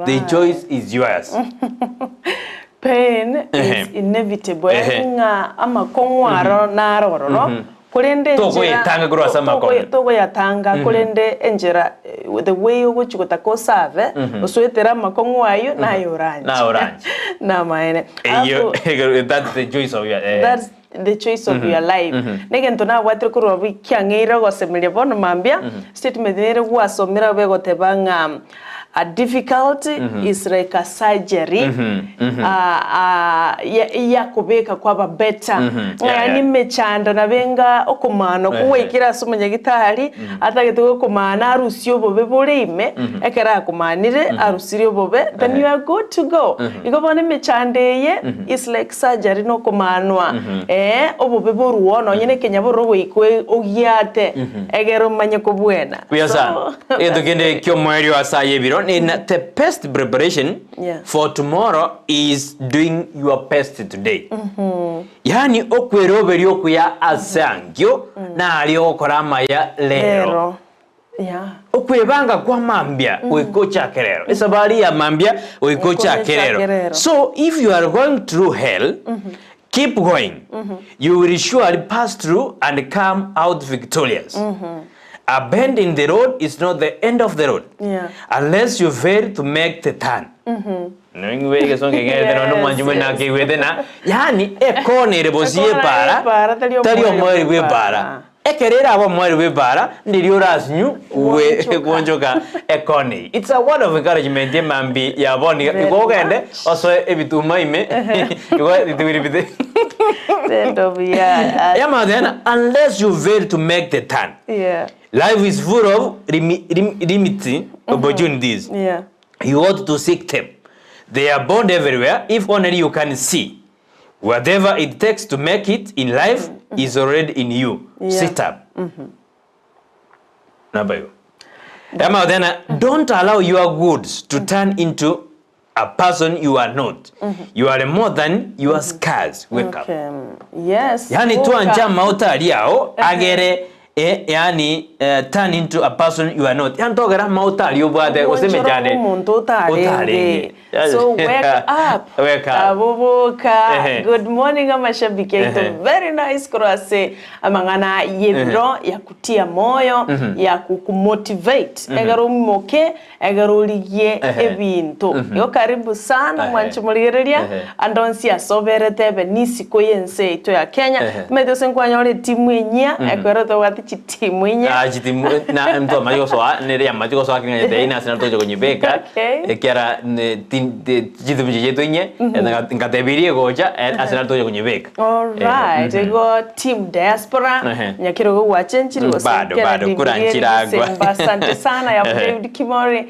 The choice is yours. Pain is Ehe. inevitable. Ehe. Ng'a amakong'u aro naro ororo korende enchera- Tokoyetanga korwa ase amakong'u. Tokoyatanga korende enchera the way ogochi gotaka osave osoetere amakong'u aywo naye oranche. Naye oranche. Namaene. Eyio, Alafu, that's the choice of your, eh. That's the choice of your life. Negento nabwatire korwa abwo kiang'eire ogosemeria bono mambia, statement nere gwasomire abwo egoteba ng'a a difficulty is like a surgery yakobeka kwaba better. Ng'a yaani emechando nabo enga okomaana okwo gwaikire ase omonyagitari, atagete gokomaana arusie obobe bore ime, ekero akomaanire arusirie obobe, then you are good to go. Igo bono emechando eye is like surgery na okomaanwa, eh, obobe borwo nonye na ekenyabororo goika ogiate egere omanye kobwena. Buya So, sana. Egento kende ki'omoerio ase aye ebiro ni na the best preparation for tomorrow is doing your best today. Yaani okweroberia okuya ase ankio nario ogokora amaya rero. Rero. Yeah. Okwebanga kwa mambia goika ochake rero. Esabari ya mambia goika Goika ochake ochake rero. rero. So if you are going through hell, keep going. You will surely pass through and come out victorious. A bend in the road is not the end of the road. Unless you fail to make the turn. Noingwe egesongo ekerete nonya omwanchi buna akeigwete na yaani ekona ere bosio Ekona y'epaara y'epaara tari tari omoerio omoerio bw'epaara. bw'epaara. Ekero erabe omoerio bw'epaara ndiria orasinyu gwe Gwonchoka. gwonchoka ekona eyio. It's a word of encouragement emambi ya bono iga Very igo ogende much. osoe ebituma ime igo it will be the The end of year. Yamanya tena unless you fail to make the turn. Yeah. Life is full of limited opportunities. You ought to seek them. They are born everywhere if only you can see. Whatever it takes to make it in life is already in you. Sit up. Namba hiyo. Yamanya tena don't allow your goods to turn into a person you are not. You are more than your scars. Wake up. Okay. Yes. Yani Woka. twancha mauta ariao agere eh, yani eh, turn into a person you are not. Yani togera mauta ari obwate gose Omonchoro mechande. omonto otarenge. Otarenge. So wake up. Wake up. Aboboka. Ehe. Good morning amashabiki aito. Ehe. Very nice korwa ase amang'ana y'ebiro ya kutia moyo ya kukumotivate egere omoke egere origie Ehe. ebinto. Igo karibu sana Ehe. mwanche morigereria Ehe. ande onsi ase oberete ebe nisiko y'ense yaito ya Kenya. Ehe. Omanyete gose nkwanyora etimu enyia ekero tobwate chitimu inya. Ah, chitimu na mtu amache gosoa nere yamache gosoa king'anyete ina ase natoche konyebeka Okay. ekiara ne tin- te- chitimu chiche toinye nkatebirie gocha ase natoche konyebeka Alright, igo team diaspora Ehe. nyakirogo gwachenchiri gose Bado, Kennedy bado, kuranchira Mbirieri agwa. Simba, asante sana yabo David Kimori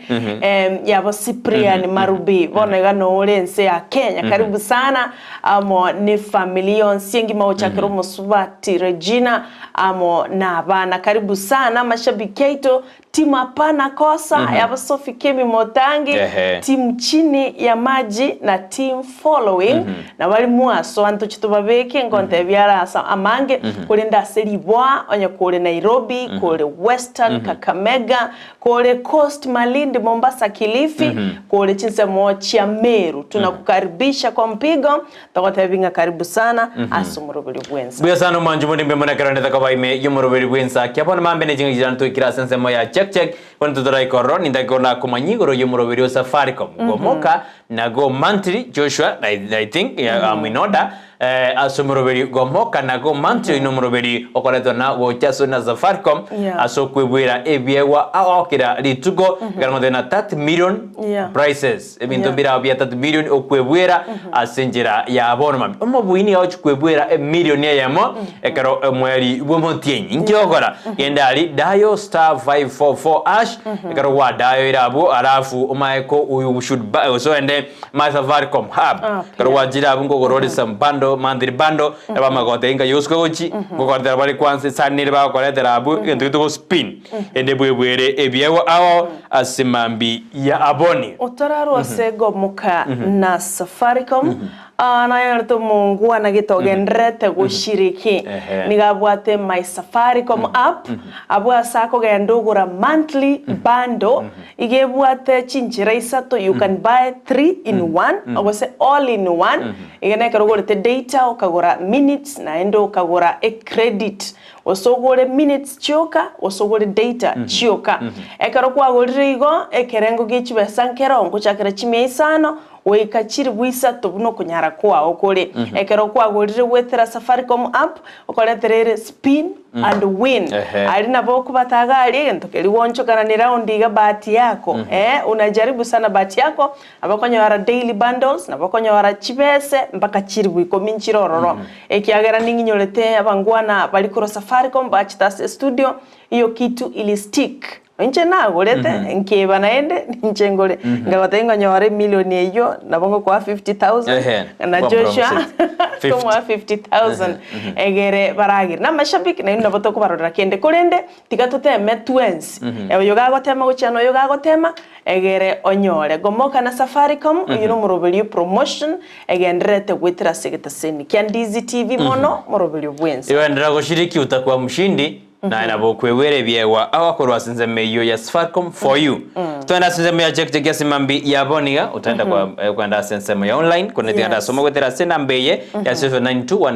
yabo Cyprian Marubi bono iga noore ense ya Kenya karibu sana amo ne family yonsi engima ochakera omosubati Regina amo na abana karibu sana mashabiki aito timu hapana kosa yabo Sophie Kemi Motangi timu chini ya maji na team following na bari mwaso anto chitubabeke ngonte biara asa amange korende ase ribwa onye kore Nairobi kore Western Kakamega kore Coast Malindi Mombasa Kilifi kore chinsemo chia Meru tunakukaribisha kwa mpigo togotebinga karibu sana ase omorobori bwensa Buya sana omwancho muri mbe muna ekero ndete koba ime y'omoroberi bw'ensa kia bono mambe ne ching'aki chiria ntoikire ase ensemo ya check check bono totoraikorora nintake nakomanya igoro y'omoroberi o Safaricom gomoka na go monthly Joshua I think yeah, I'm in order ase omoroberi gomoka na go monthly no omoroberi okoretwa na gocha ase na Safaricom ase okwebwera ebiegwa aokera rituko ekero ngote na 30 million prices ebinto mbirao bia 30 million okwebwera ase enchera ya bono mambia omobuini ochi kwebwera emillion eyemo ekero omweri bw'omotienyi inki ogokora genda aria dial star 544 hash ekero gwa dial ere abwo alafu omae ko you should buy gose ogende my safaricom hub App, ekero yeah. gwachire abwo nkogora ore some bundles. bundle, monthly bundle, ebamagote inga yosuka gochi, ngokoretera bare kwanza esani ere bagokoretera abwo, egento gete gospin, ende bwebwere ebiegwa ao ase mambi ya aboni. Otararwa ase gomoka na Safaricom, Aa nayorete omongwana gete ogendererete goshiriki. Ehe. Nigo abwate My Safaricom app, abwo ase akogenda ogora monthly bundle, iga ebwate chinchera isato, you can buy three in one, gose all in one, iga nekero ogorete data, okagora minutes, naende okagora ecredit, gose ogore minutes chioka, gose ogore data chioka. Ekero kwagorire igo, ekerengo gie chibesa nkero, nkochakera chimia isano, Goika chilifu isato buna okonyara kwao kore. Ekero kwagorire goetera Safaricom app, okoretera ere spin and win. Ehe. Aria nabo okobata iga aria egento keria gwonchokana ne round iga bahati yako. Eh, unajaribu sana bahati yako, nabo okonyora daily bundles, nabo okonyora chibese mpaka chilifu ikomi nchire ororo. Ekiagera ning'inyorete abangwana baria korwa Safaricom bachete ase estudio, hiyo kitu ili stick. Inche nagorete, nkieba naende, ninche ngore. Nkagotebia ngonyore emilioni eyio, nabo ngokoa 50,000, Ehe, na Joshua kwampromise. nkomoa 50,000 egere baragere. Na amashabiki naintwe nabo tokobarorera kende, korende tiga toteme twensi, oyo gagotema gochia na oyo gagotema, egere onyore. Gomoka na Safaricom, oyio nomoroberio promotion egendererete goetera ase egetaseni kia Ndizi TV mono, moroberio bwensi. Igo enderera goshiriki utakuwa mshindi. Naye nabo okwegwera ebiegwa agokorwa ase ensemo eyio ya Safaricom for you. Twende ase ensemo ya check check ase mambi ya boniga otagenda kwa eh, kwenda ase ensemo ya online kone tiga Yes. ndasoma goetera ase enamba eye ya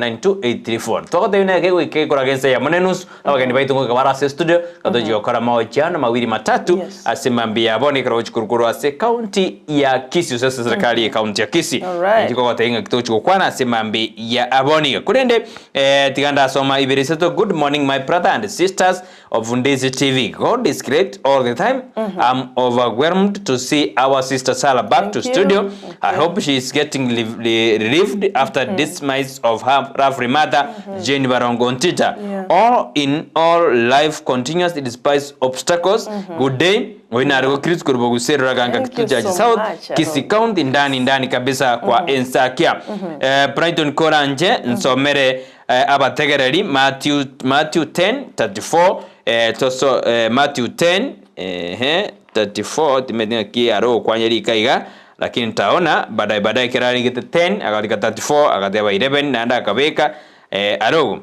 0792192834. Twagotebia neke goika ekoraga ense eyemo na enusu abageni baito ngoika bare ase studio gatochia gokora mahojiano mawili matatu Yes. ase mambi ya bono ekero gochia korwa ase county ya Kisii ase serikali ye county ya Kisii. Alright. Inche kogotebia ng'aki togochia gokwana ase mambi ya aboniga. Korende Eh, tiga ndasoma ibere isato. Good morning my brother and sisters of Ndizi TV. God is great all the time. I'm overwhelmed to see our sister Sarah back Thank to you. studio. I hope she is getting relieved after demise of her lovely mother Jane Barongo Ntita. All in all life continues despite obstacles. Good day. Oyo nare Chris korwa Boguserora ganga Thank you Kitutu Church so South much, Kisii Aaron. County ndani ndani kabisa kwa ensakia. Eh, Brighton Koranje nsomere eh, abategereri Matthew Matthew 10:34 eh, toso eh, Matthew 10 ehe 34 timeti ng'aki aro okwanya rika iga lakini ntaona baadaye baadaye ekero arigete 10 akarika 34 agateba 11 naende akabeka eh, arogo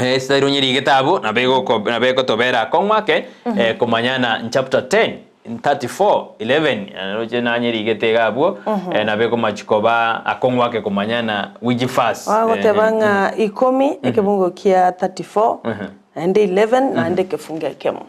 Esitari onye rigete abwo nabo egoko- nabo egotobera akong'u ake eh, komanyana in chapter 10 in 34 11 naroche nanye rigete iga abwo eh, nabo ekomachi koba akong'u ake komanyana which verse Bagoteba eh, ng'a ikomi ekebungo kia 34 naende 11 naende ekefungo ekemo.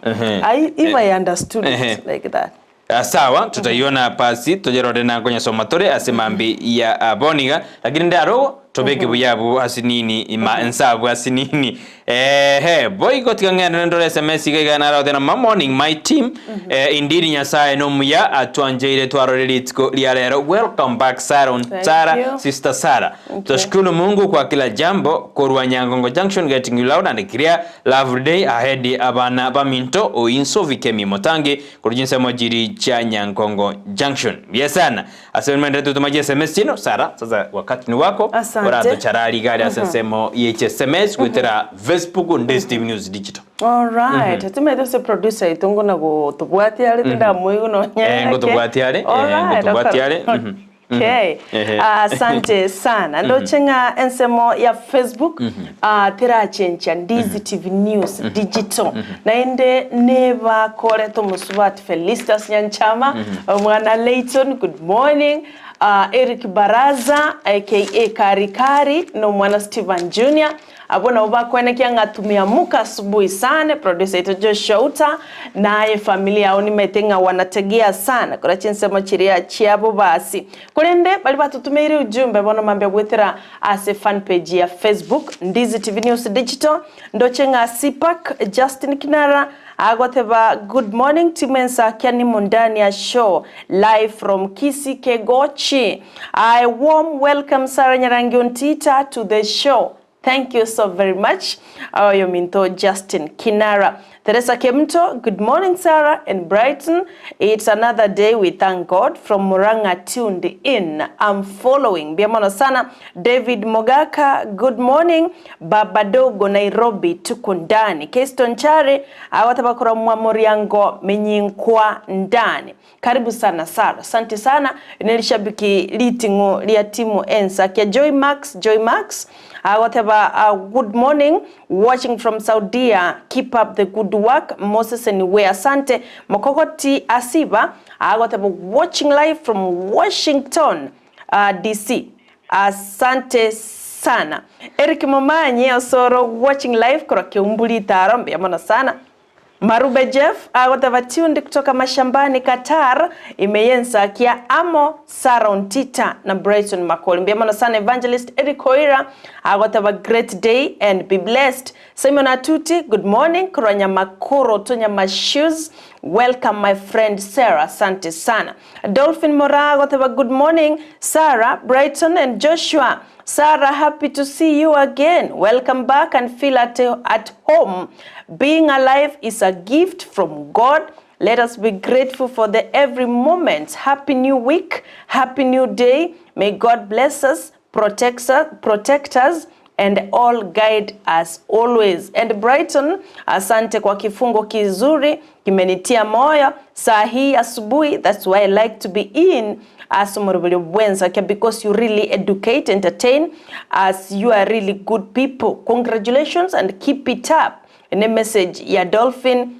I, if I understood it like that. Ah, sawa tutaiona pasi tojerore na konyesoma tore ase mambi ya ah, boniga lakini ndaro tobeke buya abu ase nini ima ensabu ase nini ehe boigo tiga ng'ende ndore sms iga iga naro tena ma morning my team eh, indeed nyasaye nomuya atwanjeire twarore rituko ria rero welcome back Sarah Thank Sarah you. sister Sarah Twashukuru Mungu kwa kila jambo korwa Nyangongo Junction getting you loud and clear lovely day ahead abana baminto oinso vikemi motangi korwa chinsemo chiri chia Nyangongo Junction buya sana ase maendeleo tutumaji SMS chino Sara sasa wakati ni wako Asante. oratochara rigari ase ensemo ye SMS goetera Facebook Ndezi TV News Digital Alright, timanyete gose producer oito ngona gotobwatia are tindamoigwa nonya Eh, ng'ake. ngotobwatia are, eh, Alright, ngotobwatia are, okay. mhm. Okay. Ehe. Asante sana. Ndoche ng'a ensemo ya Facebook ah, terachencha Ndizi TV News Digital. Naende nebakorete omosubati Felistus Nyanchama, omwana Layton, good morning. Ah, Eric Baraza aka Kari Kari na omwana Steven Junior Abwo nabo bakwenekia ng'a tumeamuka asubuhi sana, producer oito Joshua Uta, naye familia yao nimaete ng'a wanategea sana kora chinsemo chiria chiabo basi. Korende baria batotomeire ujumbe bono mambia goetera ase fan page ya Facebook, Ndizi TV News Digital, ndoche ng'a Sipak Justin Kinara agoteba good morning team Ensakia nimo ndani ya show live from Kisii Kegochi. I warm welcome Sarah Nyarangi Ontita to the show. Thank you so very much oyominto Justin Kinara. Teresa Kemunto, good morning Sarah and Brighton, it's another day we thank God from Murang'a tuned in, am following. Mbuya mono sana David Mogaka, good morning Baba Dogo Nairobi tuko ndani. Keston Chare agoteba korwa mwa Moriango Menyinkwa ndani. Karibu sana Sarah. Asante sana nerishabiki riting'o ria timu ensakia Joy Max Joy Max agoteba good morning watching from Saudia keep up the good work Moses Anyway asante Mokogoti Asiba agoteba watching live from Washington DC asante sana Eric Momanyi Osoro watching live korwa Keumburi Taro mbuya mono sana Marube Jeff agoteba tuned kutoka mashambani Qatar imeyensakia amo Sarah Ontita na Brighton Makoli. Mbuya mono sana Evangelist Eric Oira agoteba great day and be blessed. Simon Atuti good morning korwa Nyamakoro to Nyamashoes welcome my friend Sarah asante sana. Dolphin Mora agoteba good morning Sarah, Brighton and Joshua. Sarah happy to see you again welcome back and feel at, at home being alive is a gift from God let us be grateful for the every moment happy new week happy new day may God bless us protect us, protect us and all guide us always. And Brighton, asante kwa kifungo kizuri kimenitia moyo saa hii asubuhi. That's why I like to be in asomorobelio bwenza because you really educate, entertain as you are really good people. Congratulations and keep it up. Ne message ya Dolphin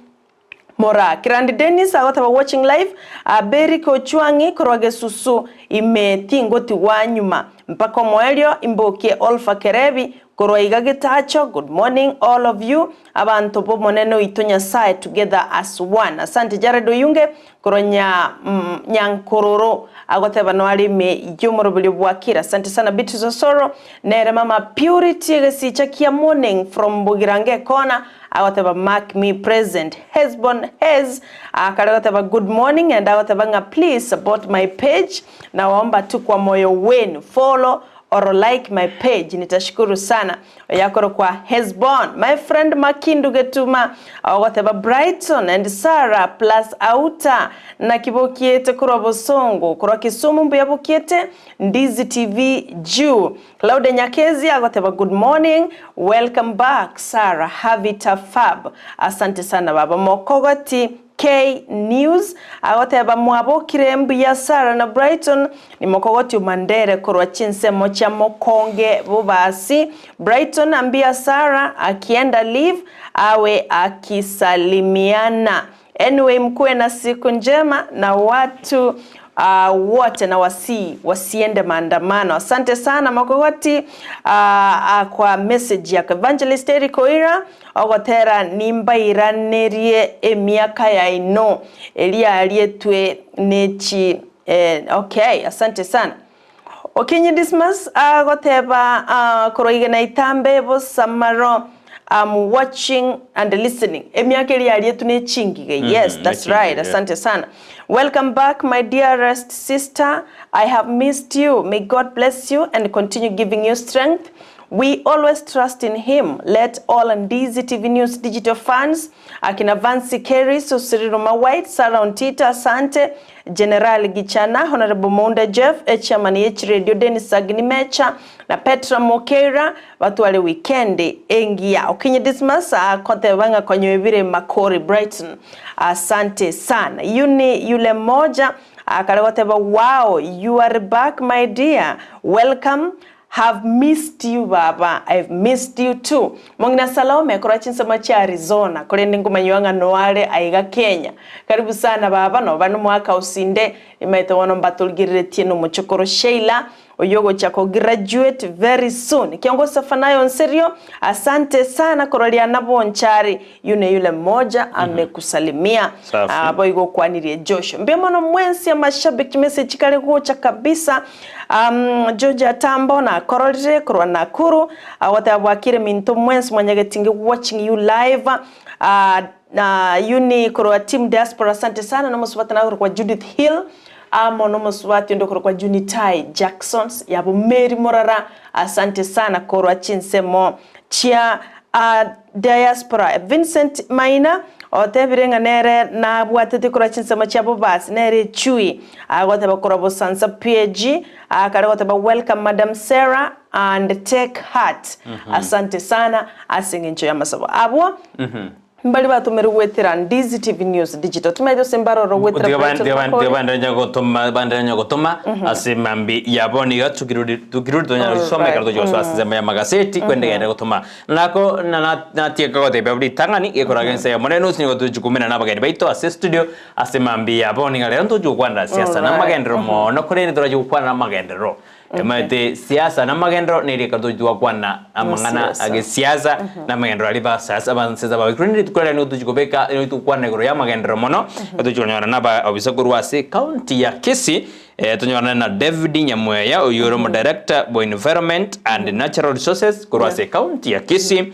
Mora. Kirandi Dennis agotaba watching live Aberi Kochwangi korwa Gesusu ime tingoti wa nyuma mpaka omoerio imbokie Olfa Kerebi korwa iga Getacho. Good morning all of you abantu bomonene oito Nyasaye together as one. Asante Jared Oyunge korwa nya mm, Nyankororo agoteba no arime yomorobili bwakira. Asante sana Beatrice Osoro nere mama Purity gesicha kia morning from Bugirange kona agoteba mark me present. Hesbon Hez akare agoteba good morning and agoteba nga please support my page nawaomba tu kwa moyo wenu follow or like my page nitashukuru sana oyakoro kwa Hesbon my friend Makindu Getuma agoteba Brighton and Sarah plus Auta na kibokiete kurwa Bosongo kurwa Kisumu mbuya bukiete Ndizi TV juu Claudia Nyakezi agoteba good morning welcome back Sarah Havita Fab asante sana baba Mokogoti K News agoteba mwabokire mbuya Sarah na Brighton ni mokogoti Mandere korwa chinsemo cha Mokonge Bobasi Brighton ambia Sarah akienda leave awe akisalimiana. Anyway, mkuwe na siku njema na watu wote na wasi wasiende maandamano. Asante sana Makogoti kwa message yako. Evangelist Eric Oira ogotera nimbairanerie emiaka yaino eria arietwe nechi okay, asante sana. Okinyi Dismas agoteba korwa igena itambe bosamaro I'm watching and listening. Emiaka eria arietu nechingige. Yes, that's right. Asante sana. Welcome back, my dearest sister. I have missed you. May God bless you and continue giving you strength. We always trust in him. Let all Ndizi TV News digital fans, akina Vansi Kerry, Susiriro White, Sarah Ontita, asante, General Gichana, Honorable Mounda Jeff, Chairman H Radio, Dennis Agnimecha, na Petra Mokera, watu wale weekend engia. Okinye Dismas, kote wanga kwenye vile Makori Brighton. Asante sana. Yuni yule moja, akalegoteba, wow, you are back my dear. Welcome. Have missed you baba. I've missed you too. Mongina Salome korwa chinsemo chia Arizona korende ngomanyuanga noare aiga Kenya. Karibu sana baba no bano mwaka usinde imaite wono mbatulgiretie no muchokoro Sheila oyogo chako graduate very soon. Kiongozi Safanayo Nserio, asante sana korolia nabo nchari yune yule mmoja amekusalimia. Safi. Abo igo kwanirie Joshua. Mbia mono mwensi ya mashabiki message kale gocha kabisa. Georgia Tambo na kororire korwa Nakuru awate abwakire minto mwensi mwanyagetingi watching you live. Na yuni korwa team diaspora asante sana na musubata na kwa Judith Hill. Amo nomosubati onde okorokwa Junitai Jacksons yabo Mary Morara asante sana korwa chinsemo chia diaspora. Vincent Maina otebire ng'a nere nabwatete korwa chinsemo chia Bobasi nere echui agoteba korwa Bosansa PAG akare goteba welcome madam Sarah and take heart asante sana ase eng'encho y'amasabo abwo. Mbaria batomerwe goetera Ndizi TV News Digital. Timaeti gose mbaroro goetera Tiga Brighton tiga Makori. tiga baenderere gotoma baenderere gotoma ase mambi yabo niga tukirudi tukirudi tonyara gosoma ekero Alright. tochi gosoa ase ensemo ya magaseti kwende gende gotoma nako na na natieka gotebia ritang'ani gekoraga ense eyemo nere nusu nigo tochi koumera na abageni baito ase estudio ase mambi yabo niga rero ntochi gokwanera siasa na Alright. amagenderero mono korende torachi gokwana na amagenderero Omanyete siasa na amagenderero neri ekero tochi twakwana amang'ana Siasa. age siasa na amagenderero aria ba siasa abansesa babe korende rituko riria nigo tochi kobeka nigo togokwana igoro ya amagenderero mono, tochi konyora na aba obisa korwa ase county ya Kisii, tonyorane na David Nyamweya oyio ore omodirector bwa environment and natural resources korwa ase county ya Kisii,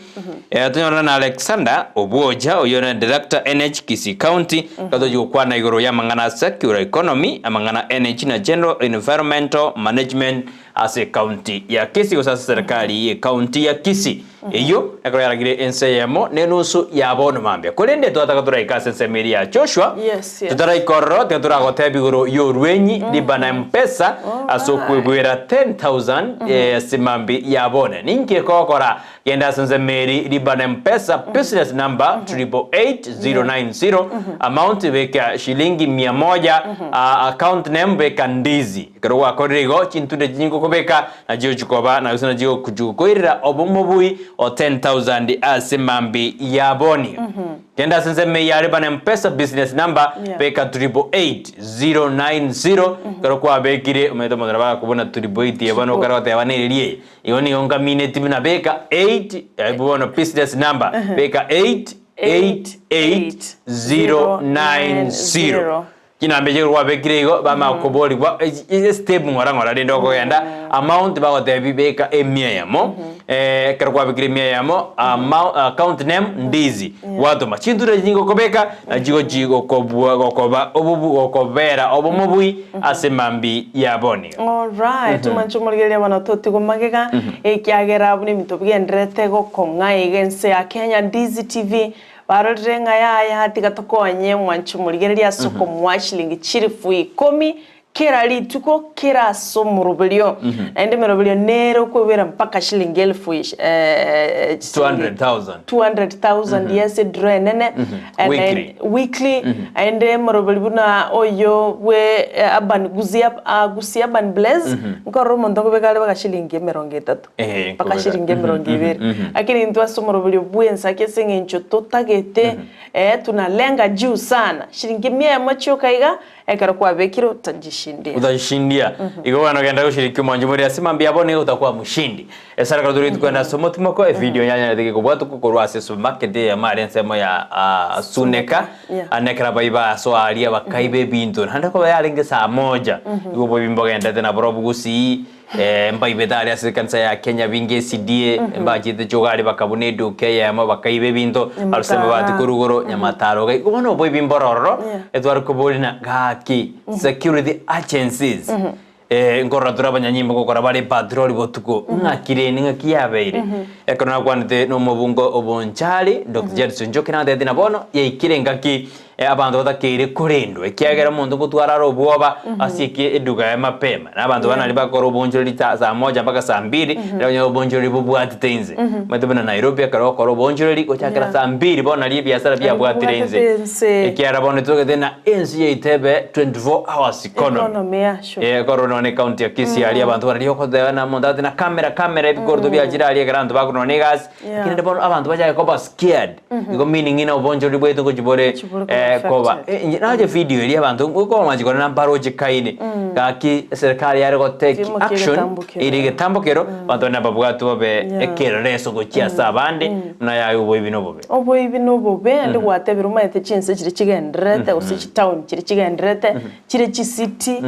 tonyorane na Alexander Obwocha oyio ore director NH Kisii county, Iga tochi gokwana igoro y'amang'ana a circular economy, amang'ana energy na general environmental management ase ecounty ya Kisii gose ase serikali ye county ya Kisii. Eyio ekero yaragire ense eyemo na enusu ya bono mambia. Korende twataka toraike ase ensemo eria ya Joshua, Yes, yes. totaraika ororo tiga toragotebia igoro y'orwenyi riba na M-Pesa ase okwegwera 10,000 ase mambia ya bono. Ninki ekogokora? Genda ase ensemo eri riba na M-Pesa business number 888090 amount beka shilingi mia moja account name beka Ndizi. Ekero gwakorire igo chintunde chinyinge okobeka nachio chikoba na gose nachio gokoirera obomobui o 10000 ase mambi ya boni. Genda ase ensemo eye ya riba na M-Pesa business number beka 888090 ekero kwabekire omanyete omonto nabo agakobuna 888 eye bono okare goteba nereri eye. Igo nigo nkamineti buna beka 8 eh, bono business number beka 888090 chinamba echi kwabekire igo bamanya koborigwa step ng'ora ng'ora rende okogenda amount bagotebi beka emia eyemo ekero kwabekire emia eyemo amount account name ndizi gwatoma chintura echi nigo okobeka nachi gochi gokobua gokoba obobu gokobera obomobui ase mambi ya boni. Alright, omanche omorigereria bono totigwe magega, ekiagera buna ebinto bigendererete gokong'a iga ense ya Kenya, Ndizi TV barorire ng'a yaya tiga tokonye omwanche omorigereria ase okomoa chilingi chilifu ikomi kera rituko kera ase omoroberio. Naende emeroberio nere okoibera mpaka shilingi elfu ish eh, chilingi 200,000. 200,000 yes edraw enene And Weekly. weekly Aende morobori buna oyo bwe Urban Gusii Gusii Urban Blaze, nkorora omonto nkobeka are mpaka shilingi emerongo etato, Ehe, mpaka nkobeka. shilingi emerongo ebere. Lakini intwe ase omorobori bw'ensaki ase eng'encho totagete tunalenga juu sana, shilingi emia eyemo chioka iga, ekero kwabekire otajishindia. Utajishindia. Igo bono genda goshiriki omwancho more ase mambia abwo nigo otakoba moshindi. Esara ekero tore kogenda ase omotimoko, evidio yanyarete gekobwatwa korwa ase esupermarket eyemo aria ensemo ya Suneka, Yeah. ande ekero abaiba asoa aria bakaiba ebinto, naende koba yarenge saa moja, igo oboibi mbogendete naborobwo gusii, mbaibete aria ase ekanisa ya Kenya binge SDA, mbachete choga aria bakabuna eduka eyemo bakaiba ebinto, baruse amabati korwa igoro, nyamataro iga, igo bono oboibi mboro ororo, Yeah. etware koboria ng'a gaki security agencies. Nkorora tore abanyanyimbo ngokora bare epatroli botuko, ng'aki rende ng'aki yabeire? Ekero nakwanete nomobunge o Bonchari, Doctor Jairus Njoki nantebeti na bono yaikire engaki abanto batakeire korendwa ekiagera omonto ngotwara are obwoba asieke eduka yaye mapema. Na abanto bana baria bagokora obonchoreri saa moja mpaka saa mbili, nabo okonyora obonchoreri bobwatete inse. Omanyete buna Nairobi ekero ogokora obonchoreri gochakera saa mbili bono nario ebiasara biabwatire inse. Ekiagera bono totagete ng'a ense yaito ebe 24 hours economy. Economy, yeah, sure. Eh, korwa nonye ecounty ya Kisii aria abanto bararia ogoteba na omonto ati na camera camera ebikoroto biachire aria ekero abanto bakorwa nonye egasi Yeah. lakini rende bono abanto bachake koba scared igo meaning ng'ina obonchoreri bwaito ngochi bore Ngochi bore koba koba affected. Eh, inche nache video eria abanto okomachi korora mbaroche kaine gaki eserikali yare go take Kimo kia action egetambokero. ere egetambokero abanto bande nababwatwe babe Yeah. ekerereso gochia ase abande buna yaye oboibi na obobe. Oboibi na obobe naende gwatebire omanyete chinse chiria chigendererete gose chitown chiria chigendererete chire chisiti.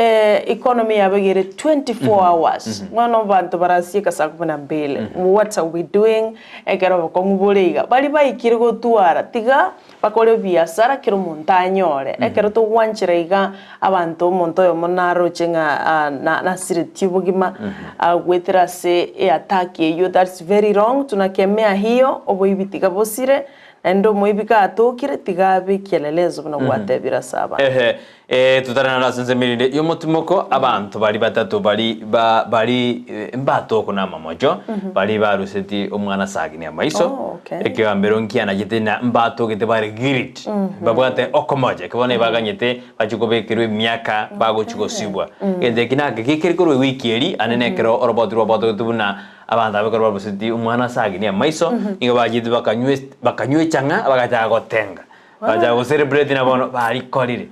Economy yabo iga ere 24 hours bono abanto barasieka saa kumi na mbili what are we doing ekero obokong'u bore iga baria baikire gotwara tiga bakore ebiasara kera omonto anyore ekero togwanchera iga abanto omonto oyomo naroche ng'a nasiretie obogima agoetera ase eattack eywo that's very wrong tunakemea hiyo oboibi tiga bosire naende omoibi gatokire tiga abe ekielelezo buna gwatebire ase abanto. Ehe, eh, totarenana ase ensemo erinde y'omotimoko, abanto baria batato bari ba bari mbatoko na amamocho, bari baruseti omwana sagini amaiso, Oh, okay. ekegambero nkianachete na mbatogete bare guilt, babwate okomocha, ekero bono ebaganyete bachie kobekerwa emiaka bagochia gosibwa. Egento eki nake gekeri korwa ewiki eri, ande nekero oroboti rwabwatogete buna abanto aba ekero baruseti omwana sagini amaiso, nigo bachete bakanywa bakanywa echang'a bagachaka gotenga. Bachaka go celebrate na bono barikorire.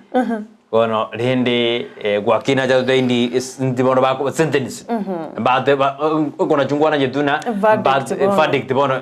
Bono rende gwakina acha goteba indi indi bono bako sentence. Bate ba okona chingwana chiaito na Verdict bono. verdict bono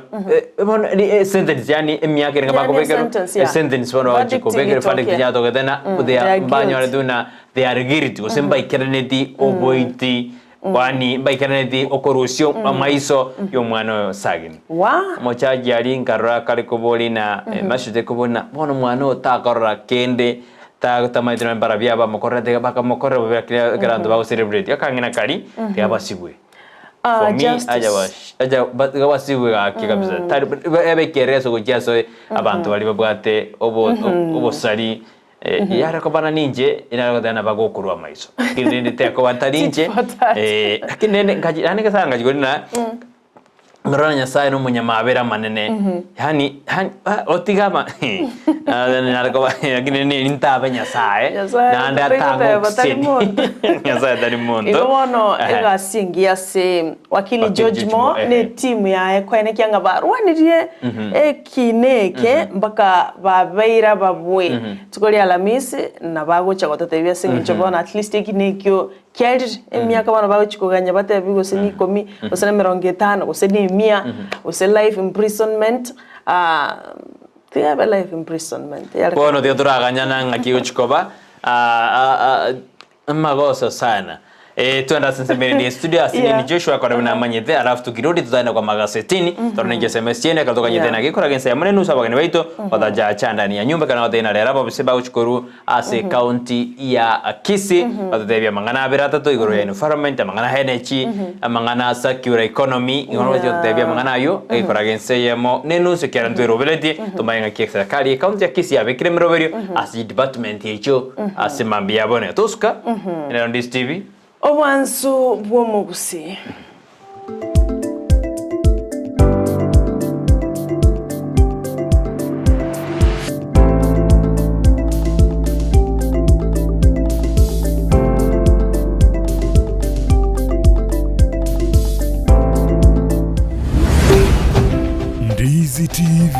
bono sentence yaani emiaka ere Yani bakobekerwa sentence, yeah. sentence bono bagochi Verdict kobekerwa verdict igitokia. yatogete na they They are are mbanyorete guilty. buna they are guilty gose mbaikeraneti oboiti Kwani mbaikaraneti okorusia amaiso y'omwana oyo Sagini. Wa! Omochaji aria nkarora kare koboria na machete koboria na bono omwana oyo takorora kende ta tamaete nonye mbarabwo abamokorerete iga bakamokorera bobe lakini ekero abanto bago celebrate akang'ina karia tiga basibwe. Ah, For me justice. aja bash aja ba tiga basibwe gaki kabisa tari ebe ekereso gochia ase abanto baria babwate obo obosari Yare kobana ninche, inare goteba nabagokorwa amaiso. Lakini rende tekoba ntari Tit inche, for tat. lakini rende nkachi naende ngesara nkachi korina nkarora Nyasaye na omonyamabera amanene, yaani yaani otiga ama nare koba lakini rende eri ntabe Nyasaye, Nyasaye naende tari atang'e goteba tari oxygen. monto. Nyasaye tari monto. Igo bono Ehe. egasi engiya ase wakili Wakili George George Mo Mo, ehe. ne etimu yaye koenekia ng'a barwanirie Ekiina eke mpaka babeire ababui. Rituko ria Alamisi nabagocha gototebia ase eng'encho bono at least ekiina ekio kiarire. Emiaka bono bagochia koganya batebiwe gose ni ikomi, gose na emerongo etano, gose na emia, gose life imprisonment, tiga ebe life imprisonment yare Bono tiga toraganyana ng'aki egochia koba, Amagoso sana. Eh, twende ase ensemo ere studio ase Yeah. nini Joshua kore buna amanyete alafu tukirudi tutaenda kwa magasetini tore ninche SMS chiene ekero tokanyete Yeah. na gikora gensa ya munene nusu abageni baito batajacha ndani ya nyumba kana batari na rero ababise bagochikoru ase county ya Kisii batotebia amang'ana abere atato igoro ya environment amang'ana a energy amang'ana a circular economy igo nabo Yeah. gototebia amang'ana aywo egekora gensa eyemo ne nusu ekiagera ntweroberetie tomanye ng'aki eserikali ye county ya Kisii yabekire emeroberio ase chidepartment echio ase mambia ya bono tosuka nero Ndisi TV. Obwansu bw'omogusii. Ndizi TV,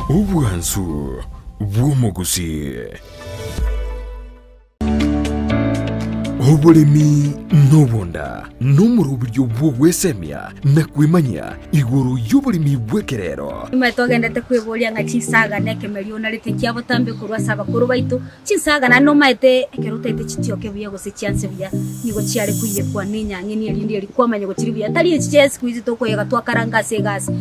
obwansu bw'omogusii. Oboremi nobonda nomoroberio bw'ogwesemia na kwemanyia igoro y'oboremi bw'ekerero. Nimae togendete kweboria ng'a chinsaga nekemerio onarete kia botambe korwa ase abakoro baito. Chinsaga naende nomaete ekero otaete chitioke buya gose chianse buya, nigo chiare koiyekwa nenyang'eni erinde eria kwamanya gochiri buya. Tari echi chia siku hizi tokoyega twakaranga ase egasi.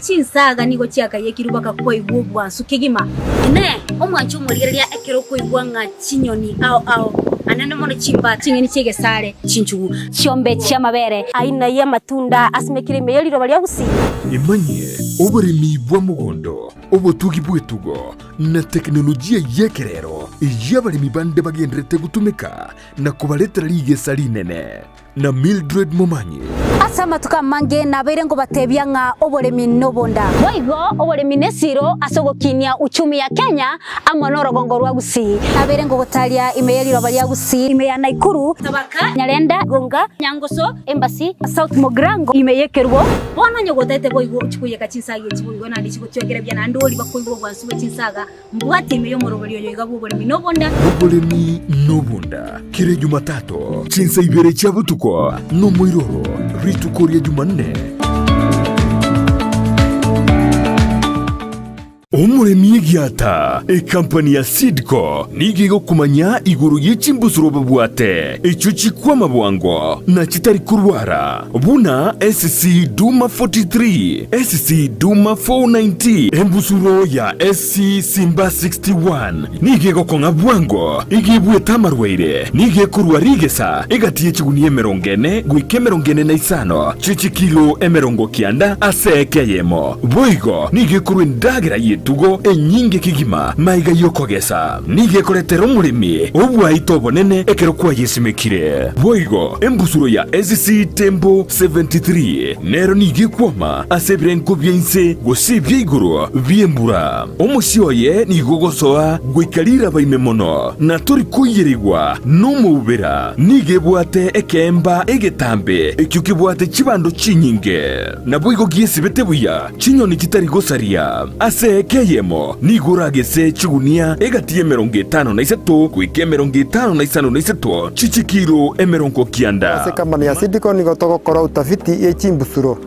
Chinsaga nigo chiakayekirwe mpaka kwaigwa obwansu kegima. Inee! Omwanche omorigereria ekero okoigwa ng'a chinyoni ao ao, anene mono chimba, ching'eni chi'egesare, chinchugu, chiombe chi'amabere, Aina y'amatunda asimekire ime ye riroba ria gusii. Emanyie oboremi bwa mogondo, obotugi bw'etugo, na tekinolojia y'ekerero eyio abaremi bande bagendererete gotumeka na kobaretera rigesa rinene. Na Mildred Momanyi. Ase amatuko amange nabeire nkobatebia ng'a oboremi nobonda. Boigo oboremi nesiro ase ogokinia uchumi ya Kenya amo norogongo rwa Gusii. Nabeire ngogotaria ime ye riroba ria Gusii, ime ya Naikuru, Tabaka, Nyarenda, Gonga, Nyangoso, Embasi, South Mugirango, ime y'Ekerubo. Bono onye gotaete boigo ochie koiyeka chinsaga echi boigo naende chigotwekera buya naende oria bakoigwa obwansu bwe chinsaga Mbwate ime y'omoroberi oyo iga bw'oboremi nobonda. Oboremi nobonda, kera Ejumatatu, chinsa ibere chia botuko, nomoiroro, rituko ria Jumanne. Omoremi egiata, Ekampani ya Seedco nigo egokomanya igoro ye chimbusuro babwate, echio chikwama bwango na chitari korwara, buna SC Duma 43, SC Duma 490, Embusuro ya SC Simba 61 nigo egokong'a bwango, igo ebuete amarwaire, nigo ekorwa rigesa egati ye chigunia 40 goika 45 chie chikilo 90 ase eka eyemo. Boigo nigo ekorwa endagera y'etugo enyinge kegima magega y'okogesa. Nigo ekoretera omoremi obwaito obonene ekero kwayesimekire. Boigo embusuro ya SC Tembo 73 nero nigo ekwoma ase ebirengo bia inse gose ebia igoro bi'embura. Omosie oye nigo ogosoa goika riraba ime mono, na tori koiyerigwa nomoubera. Nigo ebwate ekeemba egetambe ekio kebwate chibando chinyinge. Naboigo giesibete buya chinyoni chitari gosaria. Ase eka eyemo nigo oragese chigunia egati y'e53 goika 53 chi'chikilo 90. Ase ekampani ya Seedco nigo togokora utafiti ye chimbusuro.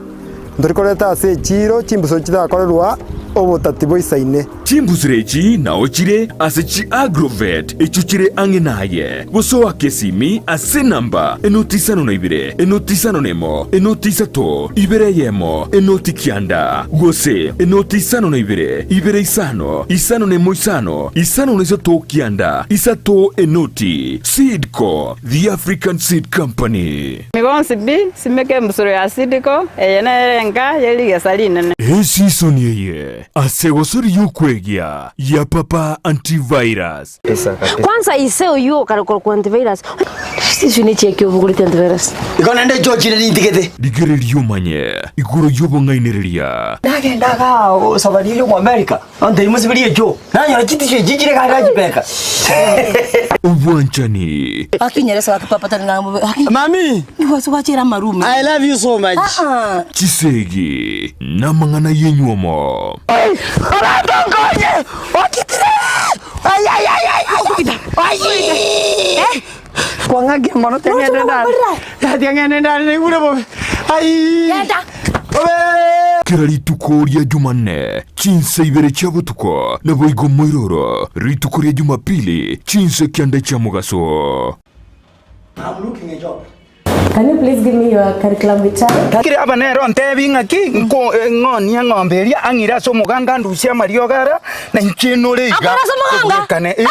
Ntori koreta ase echiiro chimbusuro chitakorerwa obotati boisaine. Chimbusuro echi nao chire ase chi'Agrovet echio chire ang'e naye, gose oake esimi ase enamba enoti isano na ibere, enoti isano na emo, enoti isato, ibere eyemo, enoti kianda, gose enoti isano na ibere, ibere isano, isano na emo isano, isano na isato kianda, isato enoti. Seedco, the African Seed Company. Mibonsi pi, simeka embusuro ya Sidiko, eye nere enka ye rigesa rinene. Esisoni eye ase gosori y'okwegia ya Papa Antivirus. Kwanza ise oyio okare korokwa antivirus. Siswi ne chiaki obogoreti antivirus. Igo naende nchochire nintigete. Rigereria omanye igoro y'obong'ainereria. Nagenda igaa safari eria Omoamerika, ontebia mosiberie echoo, nanyora chitishu echi chire iga ngachibeka. Obwanchani. Gaki nyeresa gaki papa tari ng'a bobe gaki. Mami! Nigo ase gwachera amarume. I love you so much. Ah ah. Chisegi namang'ana y'enywomo. Oranto nkonye! Okitire! Ai ai ai ai ai! Ai! Kwang'akia mono tiang'ende ndare. Tiang'ende ndare naigure bobe. Ai! Bobe! Kera rituko ria Jumanne, chinsa ibere chia botuko, naboigo moiroro, rituko ria Jumapili, chinsa kianda chia mogaso. I'm looking a job. Can you please give me your curriculum vitae? Gaki aba nere ontebi ng'aki, nko ng'onie eng'ombe eria, ang'ire ase omoganga andusie amariogo ara, na inche nore iga. Akore ase omoganga? Kobwekane, eh.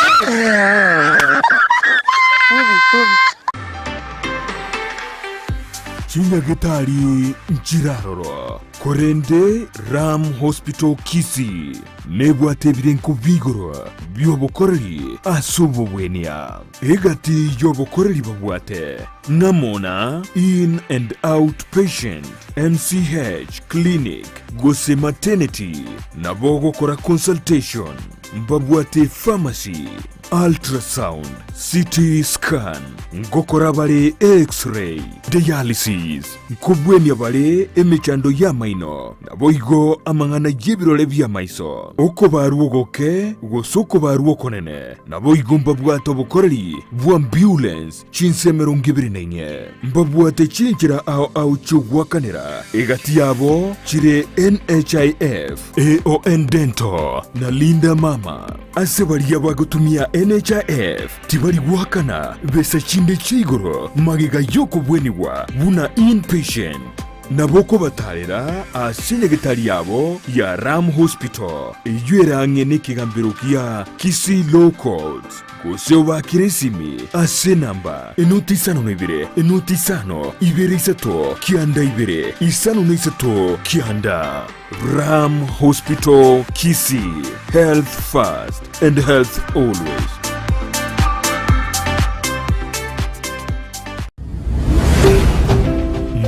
Chinyagetari nchiraroro, korende Ram Hospital Kisii nebwate ebirenko bi'igoro bi'obokoreri ase obobwenia. Egati y'obokoreri babwate ng'amo na In and Out Patient, MCH Clinic gose Maternity, nabo ogokora consultation, mbabwate pharmacy, ultrasound, CT scan, ngokora bare X-ray, dialysis, nkobwenia bare emechando y'amaino, naboigo amang'ana y'ebirore bi'amaiso, okobarwa ogoke gose okobarwa okonene. Naboigo mbabwate obokoreri bw'ambulance chinsa 24, mbabwate chinchera ao ao chi'ogoakanera, egati yabo chire NHIF, AON Dental na Linda Mama. Ase baria bagotumia NHIF tibari goakana besa chinde chia igoro magega y'okobwenigwa buna inpatient. Nabo okobatarera ase nyagetari yabo ya Ram Hospital, eyio ere ang'e nekegambero gia Kisii Law Courts, gose obaakere esimi ase enamba enoti isano na ibere, enoti isano, ibere isato, kianda ibere, isano na isato, kianda. Ram Hospital Kisii, health first and health always.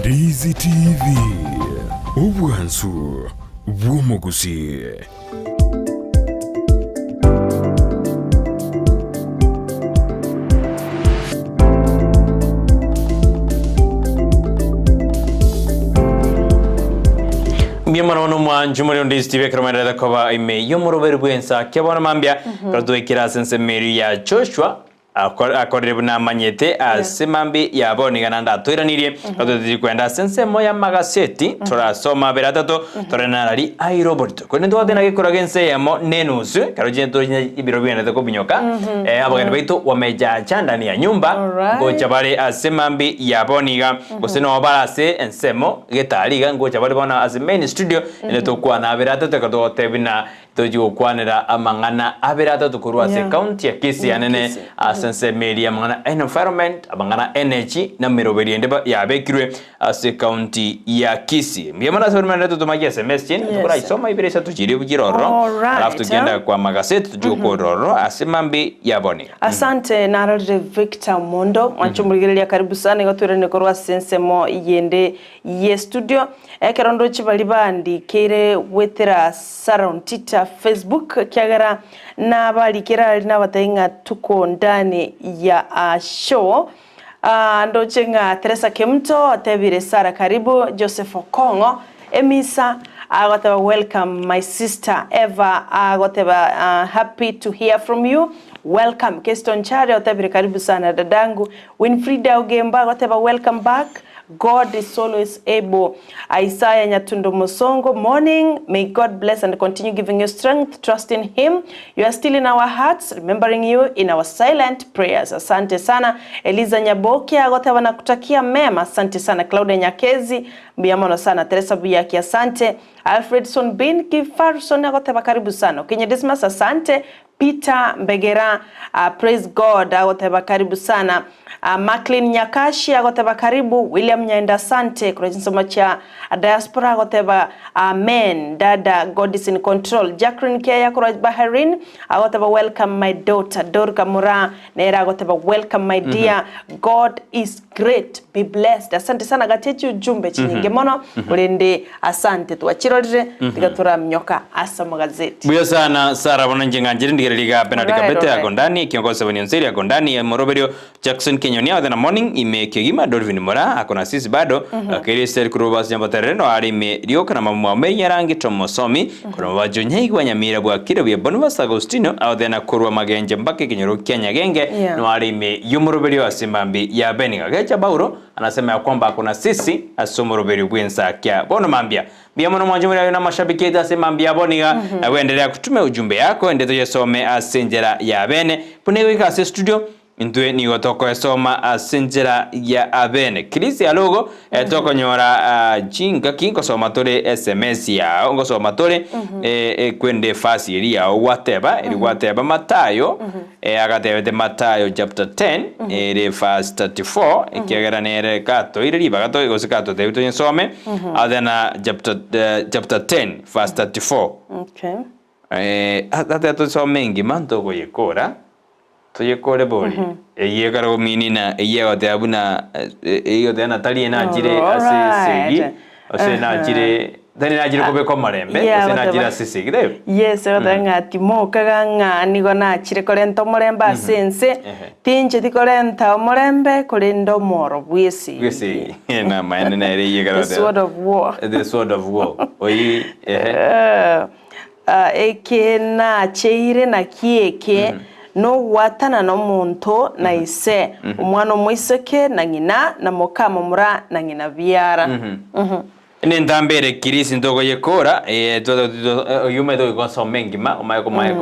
Ndizi TV, obwansu bw'omogusii. Mbuya mono bono omwancho more onde Steve ekero maenderete koba ime y'omoroberi bw'ensa kia bono mambia, ekero twaikire ase ensemo eria ya Joshua. Akorire buna amanyete ase mambi ya bono iga naende atoiranirie. Totiri kwenda ase ensemo y'amagaseti, torasoma abere atato, tore narari aire oborito. Korende ntobwate na gekura g'ense eyemo na enusu, ekero chinto ebiro bigenderete kobinyoka, abageni baito wamejacha ndani ya nyumba, ngocha bare ase mambi ya bono iga, gose noo bare ase ensemo getari iga, ngocha bare bono ase main studio, ere tokwana abere atato ekero togotebia buna Tochie gokwanera amang'ana abere atato korwa ase county ya Kisii anene ase ensemo eria amang'ana environment, amang'ana energy na emeroberi ende yabekirwe ase county ya Kisii. Mbuya mono ase baria mwarete totomaki SMS chiaino tokoraisoma ibere isato chiria chire ororo alafu togenda kwa magaseti tochie gokora ororo ase mambi ya bono iga. Asante narorire Victor Mondo mwanche omorigereria karibu sana igo toirane korwa ase ensemo yende ye studio ekero ndoche baria bandikeire goetera Sarah Ontita Facebook ekiagera nabarikere aria nabatebie ng'a tuko ndani ya show. Ndoche ng'a Teresa Kemunto otebire Sarah karibu, Joseph Okong'o Emisa agoteba welcome my sister, Eva agoteba happy to hear from you, welcome. Keston Chare otebire karibu sana dadangu, Winfrida Ogemba agoteba welcome back, God is always able. Isaiah Nyatundo Mosongo, morning. May God bless and continue giving you strength. Trust in Him. You are still in our hearts, remembering you in our silent prayers. Asante sana. Eliza Nyaboke agoteba nakutakia mema. Asante sana. Claudia Nyakezi, mbuya mono sana. Teresa Buyaki, asante. Alfredson Bin Kifarson agoteba karibu sana. Okinyi Dismas, asante. Peter Mbegera, praise God agoteba karibu sana. Macklin Nyakashi agoteba karibu. William Nyaenda asante korwa chinsemo chia diaspora agoteba amen dada God is in control. Jacqueline Keya korwa Bahrain agoteba welcome my daughter. Dorca Moraa nere agoteba welcome my dear God is great be blessed. Asante sana gati echiujumbe chinyinge mono korende asante twachirorire tiga toraminyoka ase omogazeti. Buya sana Sarah bono inche ng'anchire ndigererie igaa Bernard Kabete ako ndani kiongozi wa Nyanseri ako ndani ya moroberio Jackson Kenyoni aothe na morning ime kegima Dolphin Moraa ako na sisi bado Akiri Esther korwa basi Nyaboterere no are ime Rioka na mama Mary Nyarangi Tom Mosomi korwa Mabajo Nyaigwa Nyamira Bwakire buya Boniface Agostino aothe na korwa Magenche mpaka ekenyoro kia Nyagenge no are ime y'omoroberio ase mambi ya Beniga Gecha Paulo anasema ya kwamba ako na sisi ase omoroberio bw'ensakia bono mambia Mbuya mono mwanche more aye namashabiki aito ase mambia abo niga nagoenderea kotuma ujumbe yako ende toyesome ase enchera ya bene buna egoika ase studio intwe nigo tokoesoma ase enchera ya abene Chris alogo eh, tokonyora ah, chingaki ngosoma tore sms yao ngosoma tore eh, eh, kwende efasi eria yao gwateba eri gwateba Mathayo eh, agatebete Mathayo chapter 10 ere verse 34 ekiagera nere gatoire ribaga to gose gatotebi toyesome Athena chapter, eh, chapter 10 verse 34 Okay. Eh, ate tosome engima ntogoyekora toyekore bori eyio ekare gominina eyio egoteba buna eh, eyio egoteba na tari enachire ase esegi Alright. ase enachire tari enachire kobeka omorembe Yeah, ase enachire goteba- ase esegi taibo Yes, egoteba ng'a timokaga ng'a nigo nachire korenta omorembe ase ense, Ehe. tincheti korenta omorembe korende omoro bw'esegi. Bw'esegi namaene nere eyio ekare The sword of war. The sword of war oyio ehe. Eh, ah, eke nacheire naki eke, nogwatanana omonto na ise, omwana omoiseke na ng'ina, na moka momura na ng'ina biara. Nentambe ere kirisi ntogoyekora oyio omanyete goika osome engima omanye komanya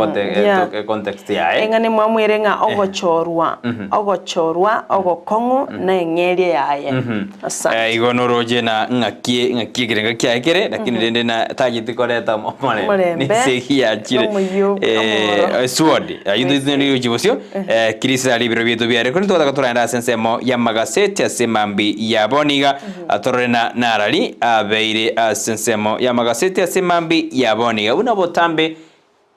context yaye. Eng'ana emwamu ere ng'a ogochorwa, ogochorwa ogokong'u na eng'eria yaye. Asante. Igo noroche na ng'aki ng'aki ekerengo kiaye kere lakini rende na tageti koreta omorembe Omorembe, nesegi yachire omoyio omoro. esword ayio ntoitineririe bosio kirisi are ebiro bieto biare korende togotaka torende ase ensemo y'amagaseti ase mambi ya bono iga Atorore na narari abeire ase ensemo y'amagaseti ase mambi ya bono iga buna botambe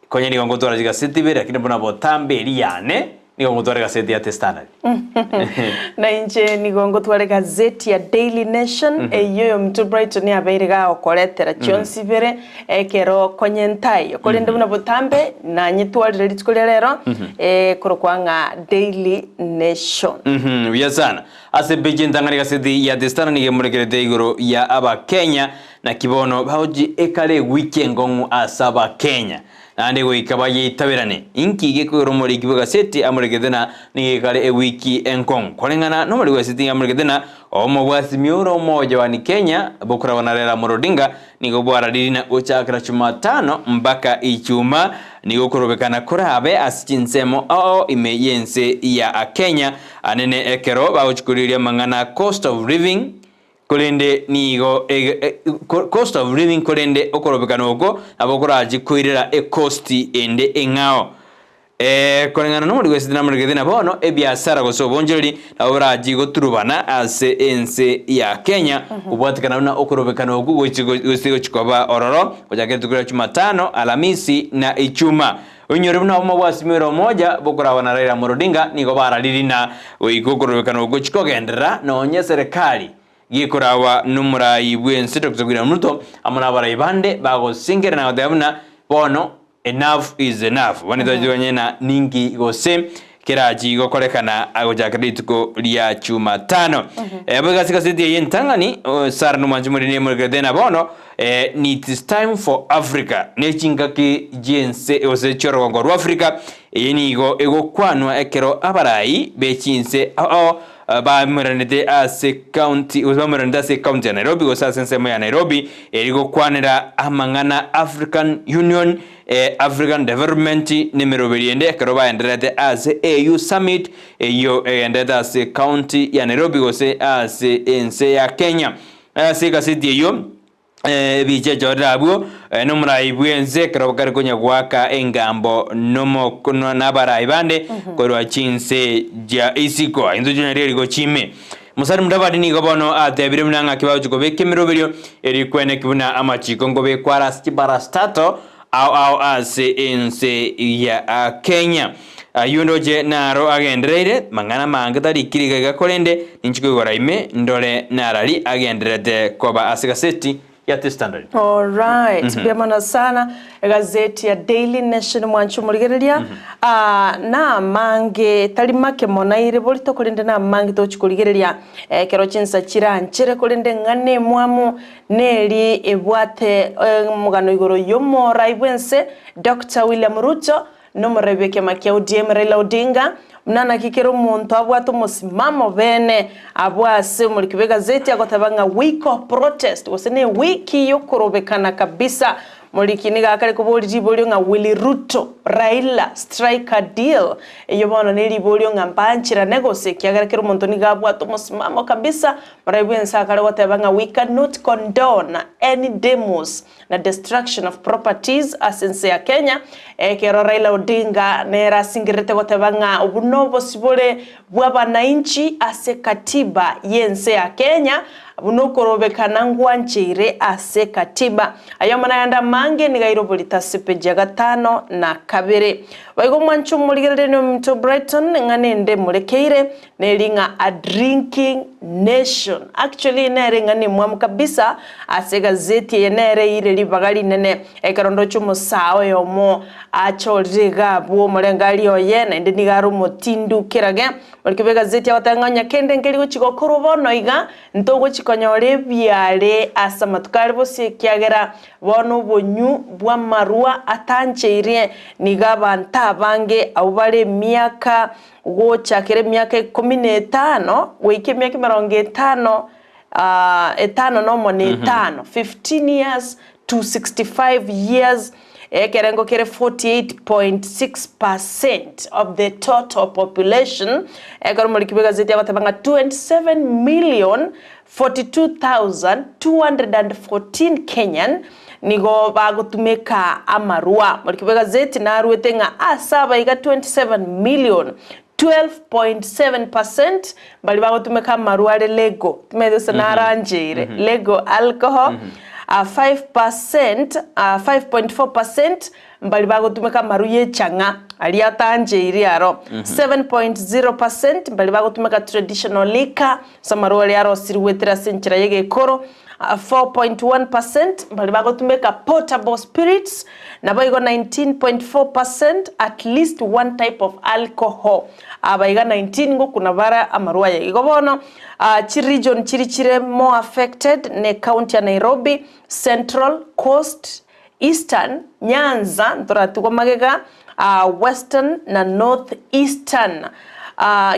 konya nigo ngotwara chigaseti ibere lakini buna botambe eri yane nigo ngotwara egaseti ya The Standard. Na inche nigo ngotwara egazeti ya Daily Nation eyio oyominto Brighton abeire gagokoretera chionsi ibere ekero konya entaiyo korende buna botambe nanyetwarire rituko ria rero ekorokwa ng'a Daily Nation. Buya sana. Ase epeji entang'ani egaseti ya The Standard nigo emorekerete igoro ya Abakenya Naki bono bagochia ekare ewiki enkong'u ase Abakenya, naende goika bayeitaberane. Inki gekoira omoriki bw'egaseti amoregete na nigo ekare ewiki enkong'u? Koreng'ana nomoriki bw'egaseti amoregete na obomo bwa Azimio la Umoja One Kenya bokoragwa na Raila Amolo Odinga nigo bwarariri na gochakera Jumatano mpaka Ijumaa nigo okorobekana korabe ase chinsemo ao ime y'ense ya Kenya anene ekero bagochia korigereria amang'ana cost of living Korende nigo cost of living korende okorobekana oko nabo korache koirera ecost ende eng'ao. Koreng'ana nomoriko esete namorikete na bono ebiasara gose obonchoreri nabo borachi goturubana ase ense ya Kenya kobwatekana buna okorobekana oku gochi gose gochi koba ororo gochaka rituko ria Jumatano, Alamisi na Ichuma. Oinyore buna obomo bwa Azimio la Umoja bokoragwa na Raila Amolo Odinga nigo barariri na goika okorobekana okwo chikogenderera nonye serikali gekoragwa nomorai bwense Doctor William Ruto amo nabarai bande bagosingerera na goteba buna bono enough is enough. Bono tochiganye na ninki gose kerachi gokorekana gochakera rituko ria Jumatano. Boigo ase egaseti eye entang'ani Sarah nomwanchi moriri nemorekerete na bono It is time for Africa ne chingaki chi'ense gose chi'orogongo rwa Africa. Eye nigo egokwanwa ekero abarai be chinse ao baimoranete ase county gose baimoranete ase ecounty ya Nairobi gose ase ensemo ya Nairobi eri gokwanera amang'ana African Union, African Development na emeroberi ende ekero baendererete ase AU Summit eyio egendererete ase county ya Nairobi gose ase ense ya Kenya. Ase egaseti eyio ebicha echorire abwo nomorai bw'ense ekero kare konya goaka engambo nomokono nabarai bande korwa chinse chia isiko. Intwe chonyare eriko chime. Musalia Mudavadi nigo bono atebire buna ng'aki bagochia kobeka emeroberio eri kweneki buna amachiko nkobekwa are ase chibarastato ao ao ase ense ya Kenya. Ayio ndoche naro agendereire, mang'ana amange tarikiri iga iga korende ninche koigora ime ndore narari agendererete koba ase gaseti ya The Standard. Alright, mbuya mono sana egazeti ya Daily Nation mwanche omorigereria ah, namange tari make mono aire borito korende namange tochi korigereria ekero chinsa chiranchere korende ng'ana emwamu Neri ebwate omogano igoro y'omorai bw'ense Doctor William Ruto na omorai bw'ekiama kia ODM Raila Odinga, buna naki kera omonto abwate omosimamo bene abwo ase omoriki bw'egazeti agoteba ng'a week of protest gose ne ewiki y'okorobekana kabisa. Moriki nigo akare koboria riborio ng'a Willy Ruto, Raila strike a deal? Eyio bono neriborio ng'a mbancherane gose ekiagera kera omonto nigo abwate omosimamo kabisa Morai bw'ense akare goteba ng'a we cannot condone any demos na destruction of properties ase ense ya Kenya, ekero Raila Odinga nere asingererete goteba ng'a obwo nobosibore bw'abanainchi ase katiba y'ense ya Kenya, buna okorobekana ngwancheire ase katiba. Ayomo nayande amange nigo aire oborito ase peji ya gatano na kabere. Boigo omwancho omorigereria nominto Brighton ng'a nende morekeire Neri ng'a a drinking nation. Actually nere ng'a nemwamu kabisa ase egazeti eye nere eire ribaga rinene ekero ndoche omosaa oyomo achorire iga abwo omorengari oye naende nigo are omotindu kerage. Morikio bwa egazeti agoteba ng'a onye kende nkeri gochi gokorwa bono iga ntogochi konyora ebiare ase amatuko are bosio ekiagera bono obonywu bw'amarwa atancheirie nigo abanto abange abwo bare emiaka Gochakera emiaka ikomi na etano goika emiaka emerongo etano etano nomo na etano, 15 years to 65 years, ekerengo kere 48.6 percent of the total population, ekero omoriki bw'egazeti agoteba ng'a 27,042,214 Kenyan nigo bagotumeka amarwa. Moriki bw'egazeti narwete ng'a ase abaiga 27 million, 12.7 percent mbaria bagotumeka amarwa are legal, timanyeti gose narancheire, legal alcohol, 5 percent, 5.4 percent mbaria bagotumeka amarwa y'echang'a aria atancheiri aro, 7.0 percent mbaria bagotumeka traditional liquor, ase amarwa aria arosirwe goetera ase enchera y'egekoro. 4.1 percent mbari bagotumeka potable spirits, naboigo 19.4 percent at least one type of alcohol. Aba iga 19 ngokuna bare amarwa aya. Igo bono chiregion chiri chire more affected ne county ya Nairobi, Central, Coast, Eastern, Nyanza ntoratigwa magega, Western na North Eastern.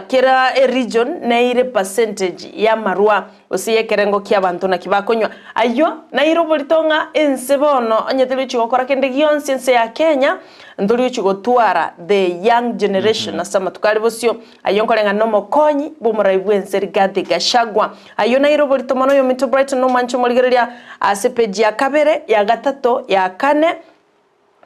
Kera eregion neire percentage y'amarwa gose y'ekerengo ki'abanto naki bakonywa. Ayio naire oborito ng'a ense bono onye tori gochia gokora kende gionsi ense ya Kenya, ntori gochia gotwara the young generation ase amatuko are bosio. Ayio nkoreng'ana nomokonyi bw'omorai bw'ense Rigathi Gachagua. Ayio naire oborito mono oyominto Brighton nomwanche omorigereria ase page ya kabere, ya gatato, ya kane,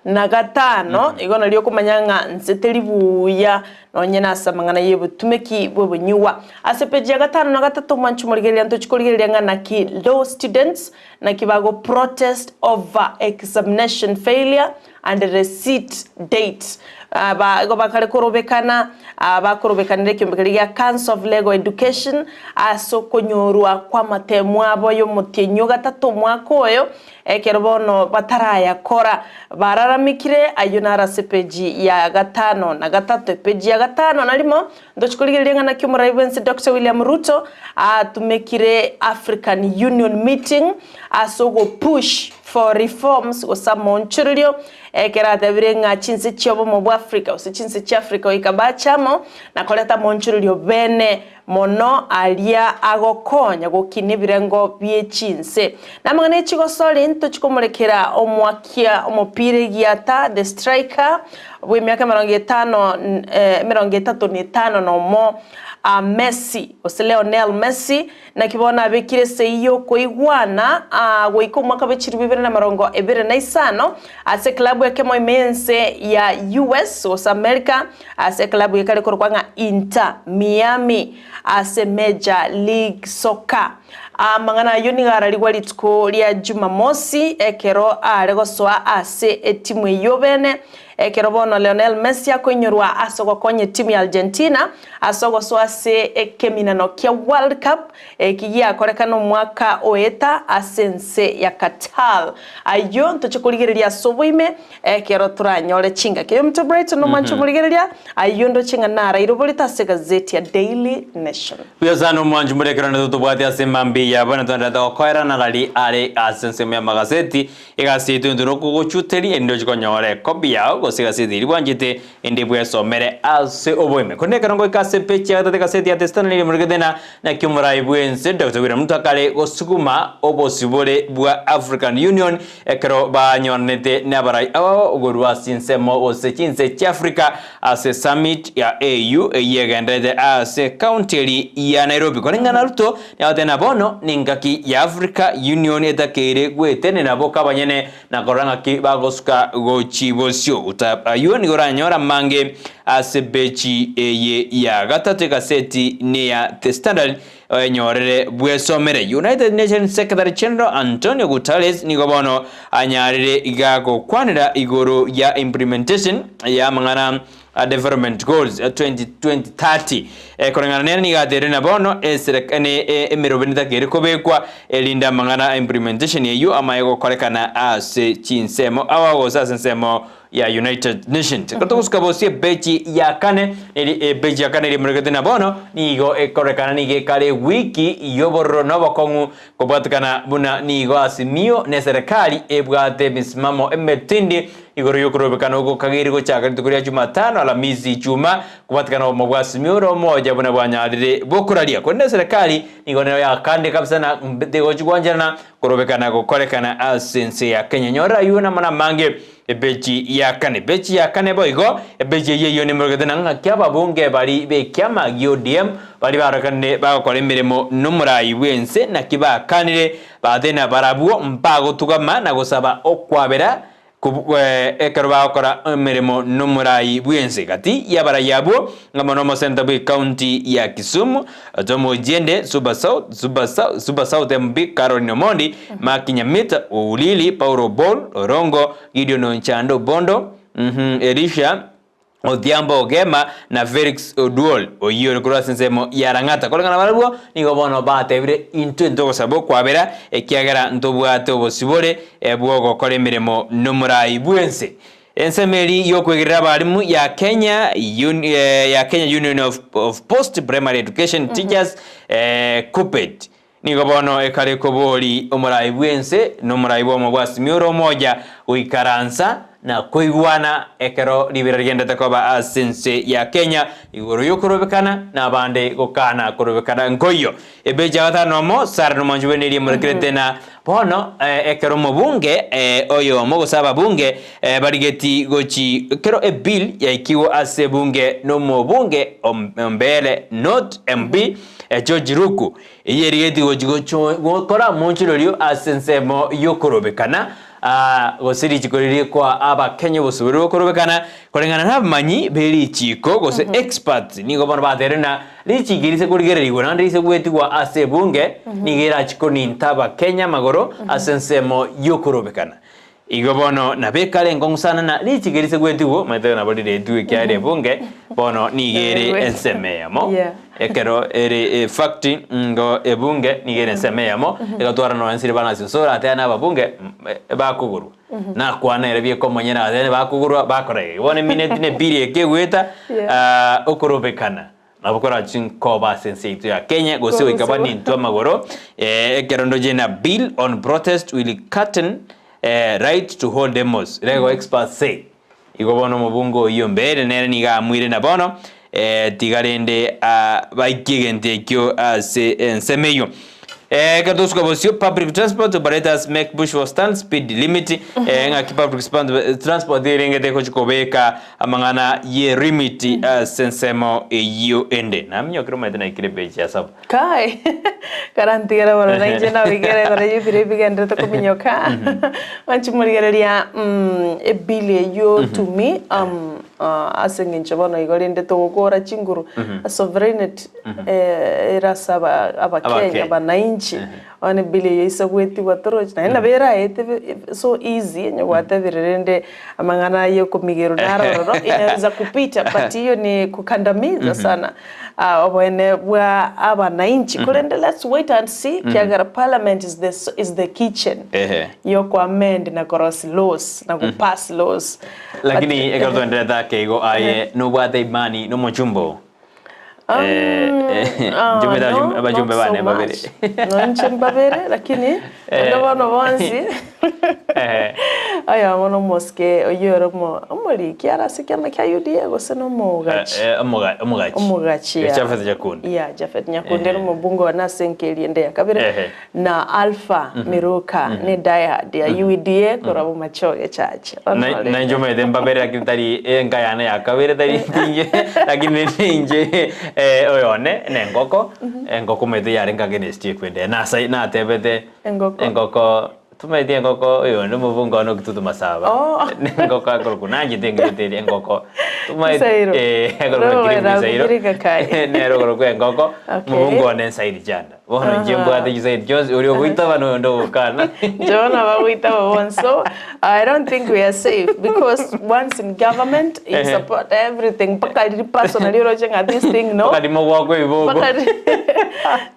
na gatano, igo nario okomanya ng'a nse teri buya nonye nase amang'ana y'obotumeki bw'obonyigwa. Ase page ya gatano na gatato omwanche omorigereria ntochi korigereria ng'a naki law students naki bago protest over examination failure and receipt date. Aba igo bakare korobekana, bakorobekanera ekiombe keria gia Council of Legal Education ase okonyorwa kw'amatemo abo y'omotienyi o gatato omwaka oyo, ekero bono batarayakora. Bararamekire, ayio naro ase epeji ya gatano na gatato. Epeji ya gatano na rimo, ntochi korigereria ng'a naki omorai bw'ense Doctor William Ruto atumekire African Union meeting ase ogopush for reforms gose amoonchorerio, ekero atebire ng'a chinse chi'obomo bw'Africa gose chinse chi'Africa goika bache amo na koreta amoonchorerio bene mono aria agokonya gokina ebirengo bie chinse. Namang'ana echigosori ntochi komorekera omoakia omopira egiata, the striker, bw'emiaka emerongo etano emerongo etato na etano nomo, Messi gose Leonel Messi, Naki bono abekire esegi y'okoigwana goika omwaka bwe chilifu ibere na emerongo ebere na isano ase eklabu ekemo ime y'ense ya US gose America ase eklabu ekare korokwa ng'a Inter Miami ase Major League Soccer. Amang'ana ayio nigo ararigwa rituko ria Jumamosi ekero are gosoa ase etimu eyio bene Ekero bono Lionel Messi akoinyorwa ase ogokonya etimu ya Argentina ase ogosoa ase ekeminano kia World Cup eki giakorekana omwaka oeta ase ense ya Qatar. Ayio ntoche korigereria ase oboime ekero toranyore chingaki. Oyominto Brighton nomwanche omorigereria ayio ndoche ng'a naraire oborito ase egazeti ya Daily Nation. Buya sana omwanchi more ekero naintwe tobwate ase mambia yabo na twenderete gokoerana rari are ase ensemo y'amagaseti Egasi yaito intwe nokogochuteria, erinde ochie konyora ekobi yao, gose egaseti eria bwanchete, erinde bwesomere ase oboime. Korende ekero ngoika ase epeji ya gatato egaseti ya The Standard nigo ng'a naki omorai bw'ense Doctor William Ruto akare gosuguma obosibore bwa African Union ekero banyoranete nabarai abao korwa ase chinsemo gose chinse chi'Africa ase summit ya AU eyio egendererete ase county eri ya Nairobi. Koreng'ana na Ruto Niagotebi na bono nengaki ya Africa Union etakeire gwetenena boka abanyene na korora ng'aki bagosuka gochi bosio. Uta ayio nigo oranyore amange ase peji eye ya gatato egaseti neya The Standard oyenyorere bwesomere. United Nations Secretary General Antonio Guterres nigo bono anyarire iga gokwanera igoro ya implementation ya amang'ana a Development Goals 2030. Koreng'ana nere nigo ateire na bono esereka ne emerobe netakeire kobekwa erinde amang'ana a implementation eyio amaye gokorekana ase chinsemo ao gose ase ensemo ya United Nations. Ekero togosuka bosie epeji ya kane neri epeji ya kane eria na bono nigo ekorekana nigo ekare ewiki y'obororo na obokong'u Kobwatekana buna nigo Azimio ne serikali ebwate emisimamo emetindi igoro y'okorobekana oko kageire gochaka rituko ria Jumatano, Alamisi, Ijumaa, kobwatekana obomo bwa Azimio ore omoja buna bwanyarire bokoraria. Korende eserekari nigo nero yakande kabisa na tegochi gwancherana korobekana gokorekana ase ense ya Kenya. Nyorera ayio namana amange Ebechi ya kane. Ebechi ya kane boigo, ebechi eyio eyio nemorogete na ng'aki ababunge baria b'ekiama gi'ODM baria barorekanire bagokora emeremo nomorai bw'ense naki bakanire batena barabwo mbagotugama na gosaba okwabera ekero bagokora emeremo nomorai bw'ense. Gati y'abarai abwo ng'amo nomosenta bw'ecounty ya Kisumu, Tom Ojiende, Suba South, Suba South, Suba South MP Caroline Omondi, Mark Nyamita, Oulili, Paul Obol, Orongo, Gideon Onchando Obondo, Elisha. Odhiambo Ogema na Felix Oduol oyio ore korwa ase ensemo ya Lang'ata. Koreng'ana barabwo nigo bono batebire intwe ntogosaba okwabera ekiagera ntobwate obosibore bw'ogokora emeremo nomorai bw'ense. Ensemo eri y'okwegerera abalimu ya Kenya ya Kenya Union of, of Post Primary Education Teachers KUPPET Nigo bono ekare kobori omorai bw'ense na omorai bw'omo bwa Simioro omoja goikaransa na koigwana ekero ribera rigenderete koba ase ense ya Kenya igoro y'okorobekana na abande gokana korobekana nkoiyo. Ebeji ya gatano nomo, Sarah nomonche bw'eneri emorekerete na bono ekero omobunge oyomo gose ababunge barigeti gochi ekero ebill yaikigwe ase ebunge nomobunge Ombele North MP George Ruku, eyio erigetie gochia gokora omoonchorerio ase ensemo y'okorobekana, gose richiko riria rikoa Abakenya obosubiri bw'okorobekana, koreng'ana nabamanyi be richiko gose experts nigo bono bateire ng'a richiko eri rise korigererigwa naende rise goetigwa ase ebunge nigo erachie koninta Abakenya amagoro ase ensemo y'okorobekana. Igo bono nabekare enkong'u sana na richiko eri ase gwetigwa, omanyete nabo riretwe ekiagera ebunge, bono nigo ere ensemo eyemo, ekero ere efact ngo ebunge nigo ere ensemo eyemo, egatwara nonya nsire bana ase oratebe na ababunge bakogorwa, nakwana ere bieka omonyene agateba bakogorwa bakora iga. Bono emineti na ebill eke egoeta okorobekana. Nabo korachie nkoba ase ense yaito ya Kenya gose goika banintwe amagoro eh, ekero ndoche na bill on protest will curtain eh, right to hold demos legal experts say igo bono omobunge oyio mbere nere nigo aamwire na bono eh, tiga rende ah, baikie egento ekio ase ensemo eyio Eh, ekero togosuka bosio public transport operators make push for stand speed limit eh, ng'aki public span- transport erengete gochi kobeka Amang'ana ye limit ase ensemo eyio ende. Naminyokire omanyete naikire page ya saba. Kai, karantigere bono na inche nabigere igoro ye bire bigenderete kominyoka. Mwanchi morigereria mm, ebill eyio to me um, uh, ase eng'encho bono igo rende togokora chinguru sovereignty eh, ere ase aba abakenya Abakenya. abananchi Bono ebill eyio ase goetigwa torochi, naende nabo eraete so easy onye gwatebire rende amang'ana aya okomigerwa naro ororo inaweza kupita but hiyo ni kukandamiza sana oboene bwa abananchi korende let's wait and see kiagera parliament is the is the kitchen Ehe. yoko amend na korosi laws na go pass laws but Lakini ekero twaenderete ake igo aye nobwate imani nomochumba oo. Njumbe no, not abajumbe so bane babere. much. Noinche mbabere lakini naende bono bonsi oyomo nomosike oyio ore omo omoriki are ase ekiama kia UDA gose nomogachi? Omogachi. Omogachi yeah. Japhet Nyakundi. Yeah, Japhet Nyakundi ere omobunge one ase enka eria ende ya kabere na Alpha Miruka ne diehard ya UDA korwa Bomachoge Church. Na- nainche omanyete mbabere lakini tari enka yane ya kabere tari tinche lakini ninche eh, oyone na engoko engoko omanyete yarenge against ekwende nasa natebete Engoko. engoko tumanyete engoko oyonde omobunge one okitutu masaba Oh. engoko akorokwa nanchete engete eria engoko tumanyete Gisairo. eh akorokwa Roho Kirimu Gisairo eragubirika kai. nere okorokwa engoko Okay. omobunge one ensairi chanda Bono inche mbwate chisaidi chionsi, oria ogoitaba na oyonde ogokana. Inche bono abagoitaba bonsi. So I don't think we are safe because once in government you support everything mpaka riri personally oroche ng'a this thing no. Mpaka rimo gwakwa ebiboko. Mpaka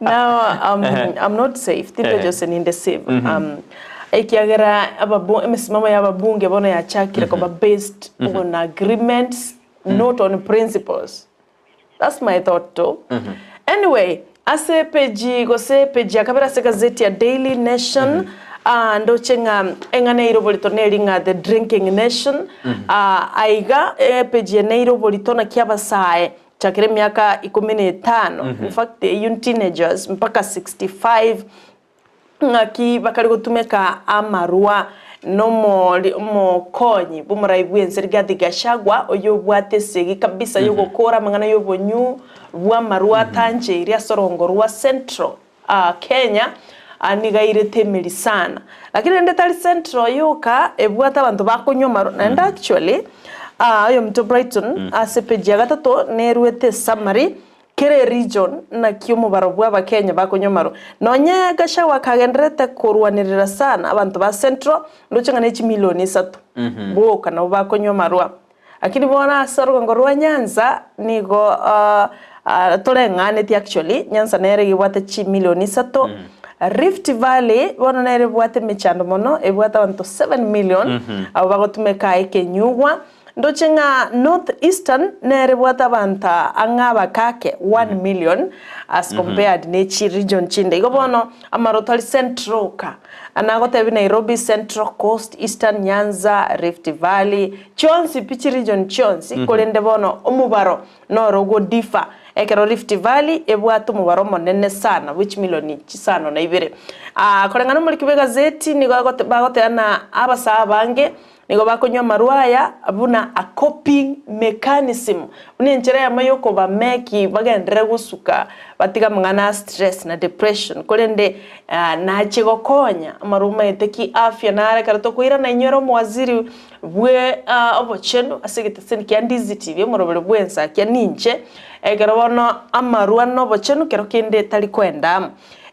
now um, I'm not safe. Tinde Jose ninde safe. Um, ekiagera ababu emisimamo ya ababunge bono yachakire koba based on agreements not on principles. That's my thought too. Anyway, ase epeji gose epeji ya kabere ase egazeti ya Daily Nation ah, ndoche ng'a eng'ana eire oborito neri ng'a The Drinking Nation ah, aiga epeji eye neire oborito naki abasae chakera emiaka ikomi na etano in fact eyio teenagers mpaka 65 Ng'aki bakare gotumeka amarwa nomori omokonyi bw'omorai bw'ense Rigathi Gachagua oyobwate esegi kabisa yogokora amang'ana y'obonyu bw'amarwa atancheiri ase orongo rwa Central Kenya nigo airete emeri sana. Lakini rende tari Central yoka ebwate abanto bakonywa amarwa naende actually oyominto Brighton ase page ya gatato nerwete esummary Kera eregion naki omobaro bw'Abakenya bakonywa amarwa. Nonye Gachagua akagendererete korwanerera sana abanto ba Central, ndoche ng'a ne chimilioni isato boka nabo bakonywa amarwa. Lakini bono ase orogongo rwa Nyanza nigo toreng'aneti actually, Nyanza nere iga ebwate chimilion isato, Rift Valley bono nere ebwate emechando mono, ebwate abanto 7 million abwo bagotumeka ekenyugwa. Ndoche ng'a North Eastern nere ebwate abanto ang'e abakake 1 million as compared ne chi region chinde. Igo bono amaroto aria Central ka, nagotebia Nairobi, Central, Coast, Eastern, Nyanza, Rift Valley, chionsi pi chi region chionsi, korende bono omobaro noro ogo differ. Ekero Rift Valley ebwate omobaro omonene sana bwe chimilioni chisano na ibere. Koreng'ana omoriki bw'egazeti nigo bagoteba na abasae abange Nigo bakonywa amarwa aya buna a coping mechanism, buna enchera eyemo y'okobameki bagenderere gosuka batige amang'ana a stress na depression. Korende nache gokonya amarwa omanyete ki afya nare ekero tokoirana inyore omowaziri bwe obochenu ase egeteseni kia Ndizi TV omoroberi bwensakia ninche ekero bono amarwa na obochenu kero kende tari koenda amo.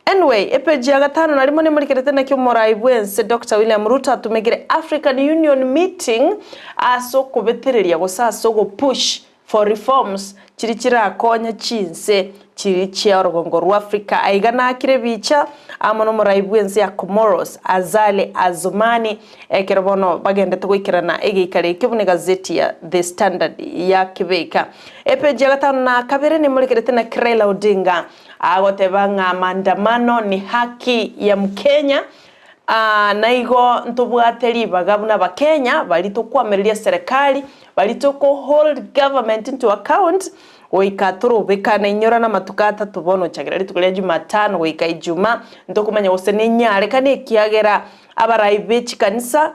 Anyway, epeji ya gatano na rimo nemorikerete naki omorai bwense Doctor William Ruto atumekire African Union meeting ase okobetereria gose ase ogopush for reforms chiri chirakonye chinse chiri chia orogongo rwa Africa. Aiga nakire ebicha amo nomorai bwense ya Comoros Azali Azumani ekero bono bagendete goikerana egeikaro ekio buna egazeti ya The Standard yakebeka. Epeji ya gatano na kabere nemorikerete naki Raila Odinga Agoteba ng'a maandamano ni haki ya Mkenya, na igo ntobwate ribaga buna abakenya baria tokoamereria serikali, baria toko hold government into account goika torobekane. Inyora namatuko atato bono ochakera rituko ria Jumatano goika Ijumaa, ntokomanya gose nenyarekane ekiagera abarai be chikanisa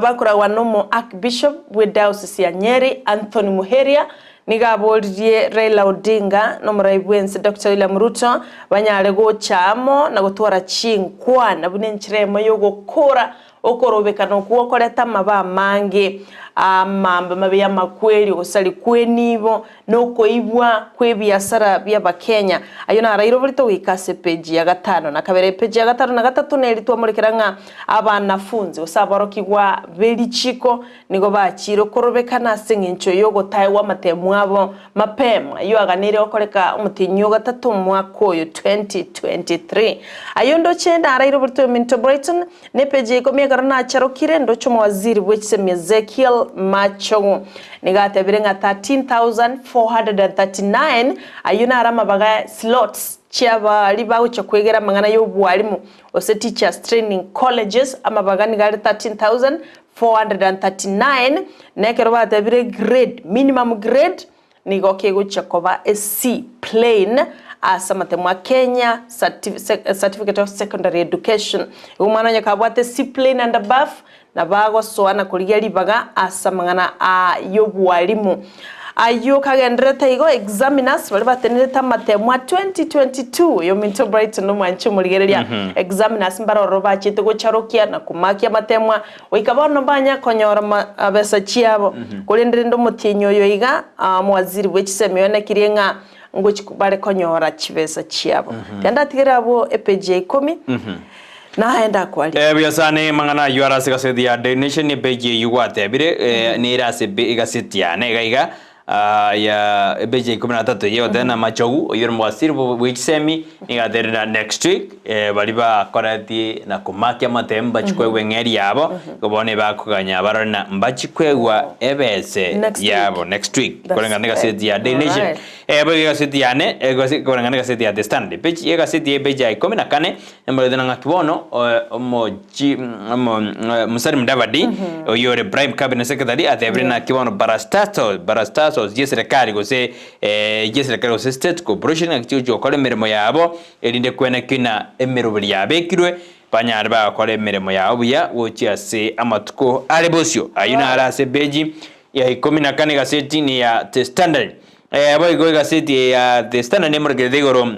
Bakoragwa nomo Archbishop bwe Diocese ya Nyeri Anthony Muheria nigo aboririe Raila Odinga na omorai bwense Doctor William Ruto banyare gocha amo na gotwara chinkwana buna enchera eyemo yogokora okorobekana okwo gokoreta amabe amange amambe mabe y'amakweri ogosari kw'enibo na okoibwa kw'ebiasara bi'Abakenya. Ayio naraire oborito goika ase epeji ya gatano na kabere. Epeji ya gatano na gatato neri twamorekera ng'a abanafunzi gose aborokigwa be richiko nigo bachiire okorobekana ase engencho y'ogotaegwa amatemu abo mapema, ayio aganeire gokoreka omotienyi o gatato omwaka oyo 2023. Ayio ndoche naraire oborito ominto Brighton, na epeji ya ikomi ekero nacharokire ndoche omowaziri bwe chisemi Ezekiel Machogu. Nigo atebire ng'a 13,439 ayio naro amabaga slots chi'abaria bagochia kwegera amang'ana y'obwarimu gose teachers training colleges amabaga nigo are 13,439 na ekero batebire grade minimum grade nigo kegochia koba a C plain ase amatemo a Kenya Certificate of Secondary Education. Igo omwana onye kabwate C plain and above Nabo agosoa na korigia ribaga ase amang'ana a y'obwarimu. Ayio kagendererete igo, examiners baria batenerete amatemo a 2022, oyo ominto Brighton omwanche omorigereria, examiners mbare ororo bachete gocharokia na komakia amatemwa, goika bono mbanya konyora mabesa chiabo. Korende rende omotienyi oyo iga, omowaziri bwe chisemi oenekirie ng'a ngochi bare konyora chibesa chiabo. Tiga ndatigere abwo epeji ya ikomi. Naye ndakwarie. Buya sana amang'ana ayio are ase egaseti ya Daily Nation epeji eyio gwatebire nere ase egaseti yane iga iga ya epeji ya ikomi na tatu eyio egoteba Machogu oyio ore omowasiri bwe chisemi nigo aterire na next week baria bakoretie na komakia amatemu mbachie koegwa eng'eri yabo igo bono ebakoganya barore na mbachie koegwa ebese Next week. yabo next week That's koreng'ana na egaseti ya Daily Nation. Alright. Boigo egaseti yane koreng'ana na egaseti ya The Standard epeji egaseti ya epeji ya ikomi na kane Namorete na ng'aki bono omochi Musalia Mudavadi oyio ore Prime Cabinet Secretary atebire naki bono parastatals parastatals chi'eserekari gose chi'eserekari gose state corporation ng'aki chigochia gokora emeremo yabo erinde kwenekio na emeroberi yabekirwe banyare bagakora emeremo yabo buya gochia ase amatuko are bosio. Ayio naro ase epeji ya ikomi na kane egaseti ni ya The Standard. Boigo egaseti eye ya The Standard nemorekerete igoro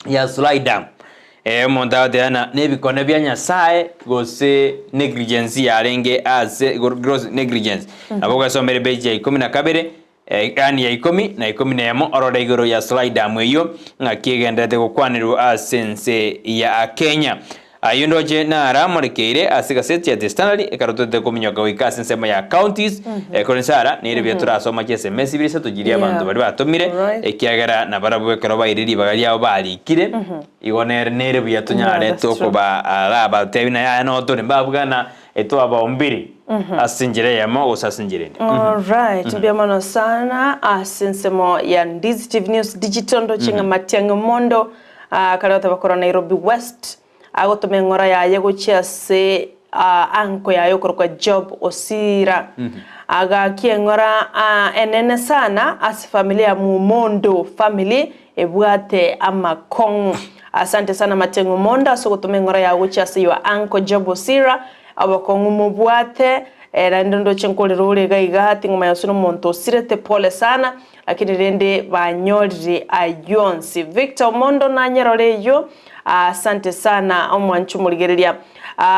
ya Sulaidah, omonto agoteba ng'a nebikone bia Nyasae gose negligence yarenge ase gross negligence. Nabo ogesomera epeji ya ikomi na kabere, yaani ya ikomi na ikomi na emo orore igoro ya Sulaidah eyio ng'aki egendererete gokwanerwa ase ense ya Kenya. Ayio ndoche naramorekeire ase egaseti ya The Standard ekero toete kominyoka goika ase ensemo ya counties. Korende Sarah, nere buya torasoma chiSMS ibere isato chiria abanto baria batomire, ekiagera nabarabwo ekero baire ribaga riabo barikire, igo nere nere buya tonyare tokoba arabatebi na yaya noo tore mbabuga na etwabaombire ase enchera eyemo gose ase enchera ende. Alright, mbuya mono sana ase ensemo ya Ndizi TV News Digital ndoche ng'a Matiang'i Omondo ah, kare goteba korwa Nairobi West agotoma eng'ora yaye gochia ase ah, anko yaye okorokwa Job Osira agakia eng'ora ah, enene sana ase familia ya Mumondo family ebwate amakong'u. Asante sana Matiang'i Omondo ase ogotoma eng'ora yao gochia ase your uncle Job Osira obokong'u mobwate eh, naende ndoche nkorera ore iga iga ting'omanya gose nomonto osirete pole sana Lakini rende banyorire ayio onsi. Victor Omondo nanyerore eyio. Asante sana omwanchi omorigereria.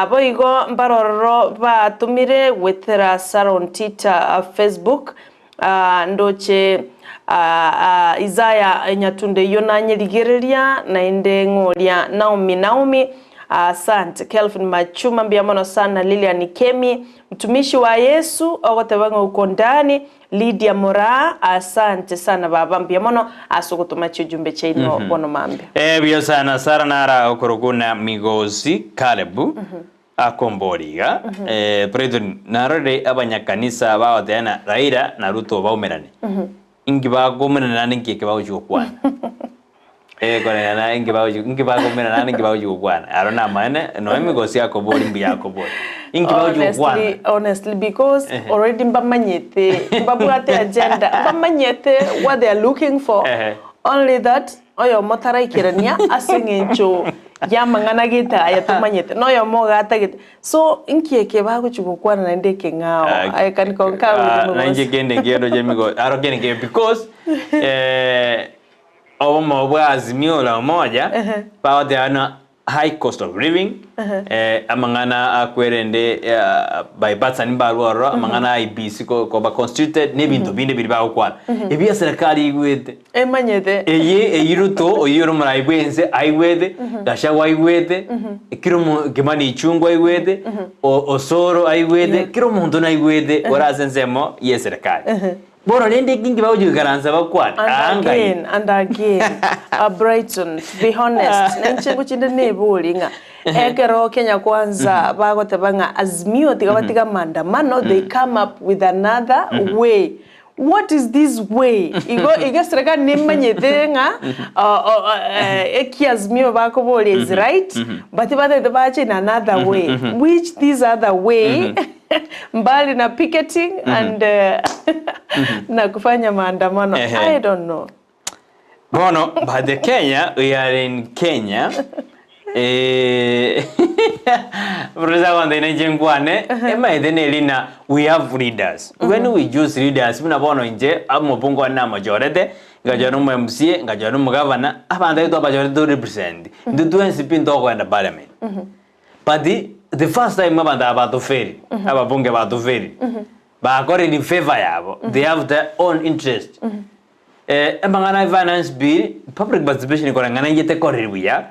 Boigo mbarororo batomire goetera Saron Tita Facebook ndoche Isaiah Nyatunde eyio nanyerigereria naende ng'oria Naomi Naomi asante Kelvin Machuma mbuya mono sana Lilian Kemi mtumishi wa Yesu ogoteba ng'a uko ndani Lydia Moraa, Asante sana baba mbuya mono ase ogotoma chiujumbe chiaino bono mambia. Eh buya sana Sarah nara okorokwa na Migosi Caleb akombori iga eh Brighton narorire abanyakanisa bagoteba na Raila na Ruto baumerane inki bakoumerana naende nki eke bagochia gokwana eh koreng'ana inki bagochi inki bakoumerana naende inki bagochia gokwana aro namaene nonya Migosi akobori mbuya akobori inki bagochia gokwana Honestly, honestly because already mbamanyete mbabwate agenda mbamanyete what they are looking for Ehe. only that oyomo taraikerania ase eng'encho y'amang'ana gete aya tomanyete na oyomo iga atagete so inki eke bagochia gokwana naende ekeng'ao I can concur with Ah, nainche Migosi. kende nkendo chia migo aro kende nkeiyo because eh, obomo bwa Azimio la Umoja bagoteba ng'a high cost of living eh, amang'ana akwerende eh, bipartisan mbarwe ororo amang'ana a IEBC ko- koba constituted na ebinto binde biria bagokwana. Ebi eserekari igwete. Emanyete. Eye eyio Ruto oyio ore omorai bwense aigwete, Gachagua aigwete, kera omo Kimani Ichung'wa aigwete, o- Osoro aigwete, kera omonto naigwete ore ase ensemo ya eserekari. Bono rende inki bagochia goikaransa bakwane? And Aa ngai. again, and again, Brighton, to be honest, nainche ngochinde nebori ng'a ekero Kenya Kwanza bagoteba ng'a Azimio tiga batiga maandamano, they come up with another way. What is this way? Igo iga eserekari nemanyete ng'a eki Azimio bakoboria is right, but batagete bache in another way, which this other way mbali na picketing and na kufanya maandamano I don't know. Bono but the Kenya we are in Kenya eh Professor Wande na inche nkwane emaete neri na we have leaders when we choose leaders buna bono inche omobunge one namochorete ngachora omo MCA ngachora omogavana abanto aye twabachorete to represent intwe twensi pi ntokoenda parliament But the first time abanto aba batoferi, ababunge batoferi, bakorire in favor yabo, they have their own interest. Eh, amang'ana a finance bill, public participation koreng'ana inche tekoriri buya,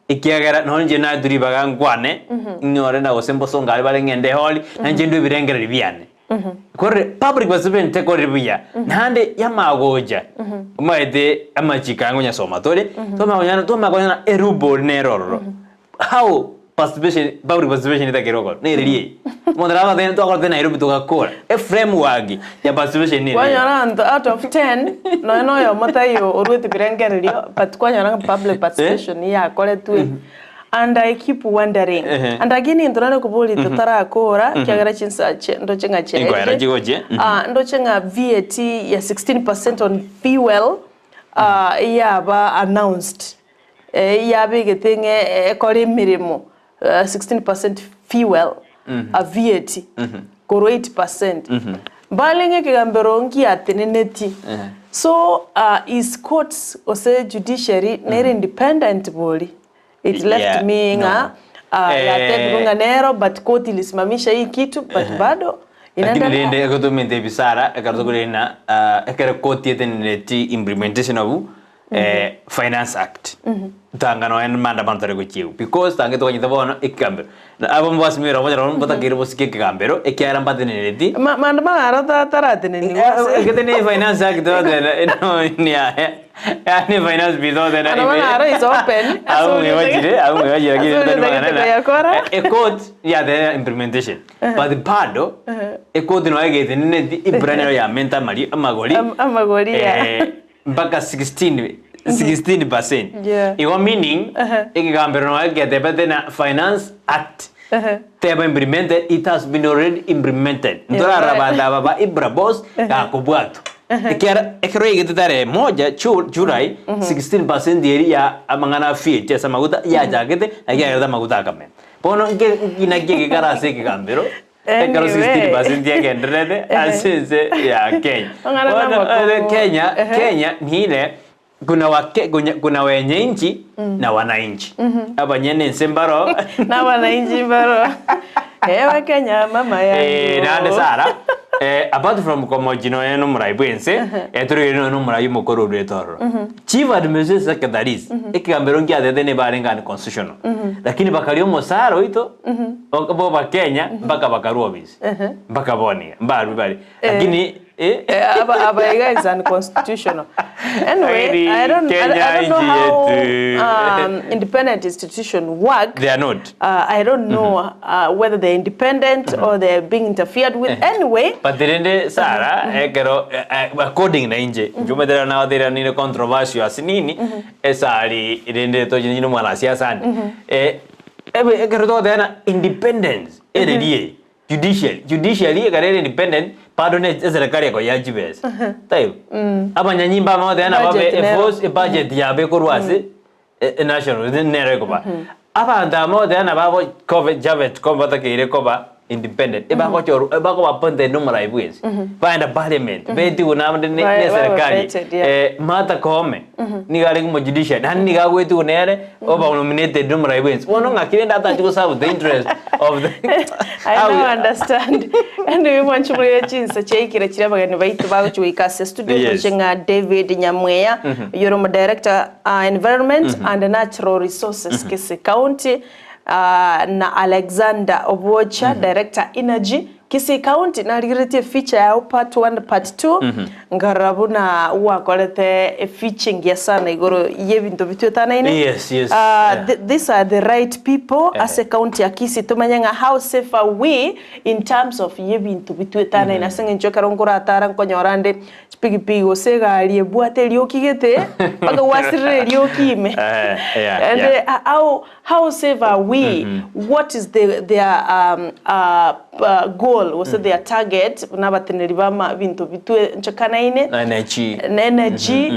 ekiagera nonye inche naetwe ribaga nkwane, inyore na gose mbosongo aria bare ng'ende ehori, na inche ndwe ebirengererio biane. Korende public participation tekoriri buya, naende yamagocha, omanyete amachiko aya ngonyasoma tore, twamanya konyora twamanya konyora erubori nere ororo. How participation, public participation etakire gokora nereri eye. Omonto nabo agotebi twakorete Nairobi togakora, e framework ya participation nere eye. Kwanyora abanto out of 10 nonya na oyomo taiyo oruete birengererio but kwanyora ng'a public participation yakoretwe and I keep wondering and again egento nare koboria totarakora ekiagera chinsa chi ndoche ng'a Enkoera chiaerire chigochia. ndoche ng'a VAT ya 16% on fuel yaba announced. Eyabegete ng'a ekore emeremo 16% fuel VAT korwa 8% mbarenge ekegambero ngiateneneti so is courts gose judiciary nere independent bori it left Yeah, me ng'a no. yatebigwe ng'a nero but court ilisimamisha hii kitu but bado Lakini inaendelea. rende egotomenta ebisara ekero tokorenda ekero court etenereti implementation of. eh, Finance Act. Tanga noe maandamano tare gochiegwa because tange twanyete bono ekegambero. Na abo mbasimire obonyora mbotakeire bosike ekegambero ekiagera mbatenenereti. Maandamano aro taratenenigwa ase. Egete ne Finance Act totena no ni aya. Yani finance bill totena. Maandamano aro is open. Abo mwebachire, abo mwebachire lakini Ase tari oriete magana. koyakora. E court yatena implementation. But bado ekoti noe egeteneneti ibura nero yamenta amari amagori. Amagori yeah. Eh, mpaka 16 16%. Yeah. Igo meaning ekegambero noe getebete na Finance Act teba implemented it has been already implemented. Ntorara bantu aba ba Ibra boss gakobwatwa. Ekero ekero egete tarehe moja July 16% eri ya amang'ana a VAT ase amaguta yachagete naki yagerete amaguta akamena. Bono nke naki egekara ase ekegambero ekero Anyway. 16% yagendererete ase ense ya Kenya. Ong'ana Bono namakobo. Kenya, Kenya nire kuna wake, kuna, kuna wenye nchi na wananchi. Abanyene ense mbaro Na wananchi mbaro. Ewe Kenya mama yangu. Eh, naende Sara, eh, apart from komochi nonya na omorai bwa ense, eh, torigere nonya na omorai omokoro orwete ororo. Chief Administrative Secretaries, ekegambero nkiatete nigo barenge unconstitutional. Lakini bakaria omosara oito, bo abakenya, mpaka bakarwa obisi. Mpaka bono iga, mbarwe bare. Lakini Eh? Eh, aba iga is unconstitutional. Anyway, Lakini I don't know Kenya how nchi yetu. independent institution work. They are not. I don't know whether they're independent or they're being interfered with. Anyway. But rende Sara, ekero according na inche, nchumetera na wathira nire controversial ase nini, esari rende tochire nyine mwanasiasa ande. Eh, ebe ekero togoteba independence ererie judiciary, judiciary ekero ere independent bado ne eserekari ekoyia chibesa. Taibo? Abanyanyimbo amo bagoteba nabo Budget babe nero. eforce ebudget yabo ekorwa ase enational nero ekoba. Abanto aba bagoteba nabo abo kobe Javeth koba batakeire koba independent, ebagochorwa ebakoba appointed na omorai bwensi. Baenda parliament, betigwe naende ne Babe eserekari. vetted, yeah. Martha Koome, nigo arenge omojudiciary, naende nigo agwetigwe nere, oba nominated na omorai bwensi. Bono ng'aki rende atachi goserve the interest of the I now understand. Anyway, mwanchi muri chinsa chiaikire chiria abageni baito bagochi goika ase studio Yes. goche ng'a David Nyamweya, oyore omo director environment and natural resources Kisii County, na Alexander Obwocha, director energy Kisii County. Narigeretie feature yao part 1 part 2 nkarora buna gwakorete efeature engiya sana igoro y'ebinto bitwetanaine. Yes, yeah. These are the right people ase county ya Kisii tomanye ng'a how safe are we in terms of y'ebinto bitwetanaine ase eng'encho ekero nkoratara nkonyora nde chipigipigi gose egari ebwate erioki gete mpaka gwasirire erioki ime. And how safe are we? What is their goal gose their target nabateneri bama binto bitwe nchakanaine Energy. na energy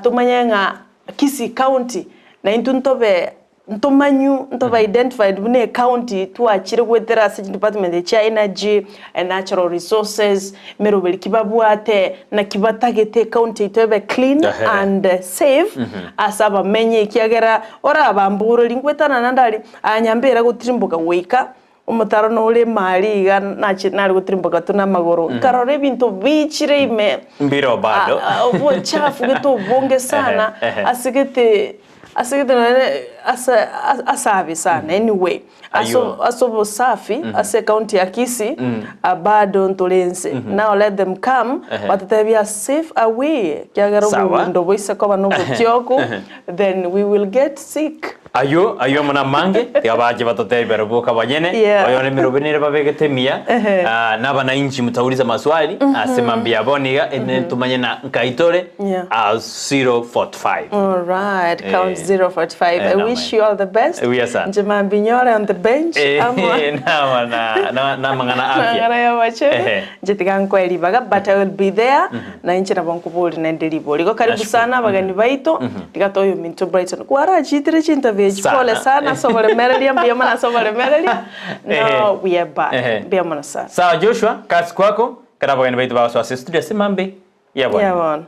tomanye ng'a Kisii County na intu ntobe ntomanyu ntobe identified buna county twachire gwetera ase department cha energy and natural resources meroberi kibabwate na kibatagete county itobe clean and safe ase abamenye ekiagera ora abambureri ngwetana nandari anyambera gotirimboka goika omotaro nore mari iga nache nari gotirimboka tu namagoro nkarora ebinto bichire ime Mbiro bado. Obochafu gete obonge sana asigete asigete none asabi sana anyway Ayo. aso obosafi ase county ya Kisii bado ntorense now let them come batatebia safe away kiagera Sawa. obogondo boise koba nobotioku then we will get sick. Ayo, ayo muna mange, tiga bache batote bero banyene. Oyo ne mirobenere babegete mia. Na bananchi mtauliza maswali, asema mbia boniga ene tumanye na nkaitore 045. All right, count 045. I Na wish you all the best. Yes, sir. Njema Mbinyore on the bench. Na na na na mangana afya. Mangana ya wache. Njetiga nkweli baga, but I will be there. Na inchi na bankubuli na ndelibo. Liko karibu sana bagani baito. Tika toyo minto Brighton. Kwara chitire chinta village. Sana. Pole sana, sobole merelia, mbia mana sobole merelia. No, we are back. Mbia mana sana. Sawa Joshua, kazi kwako. Kana bagani baito baso studio simambe. Ya bwana. Ya bwana.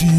TV.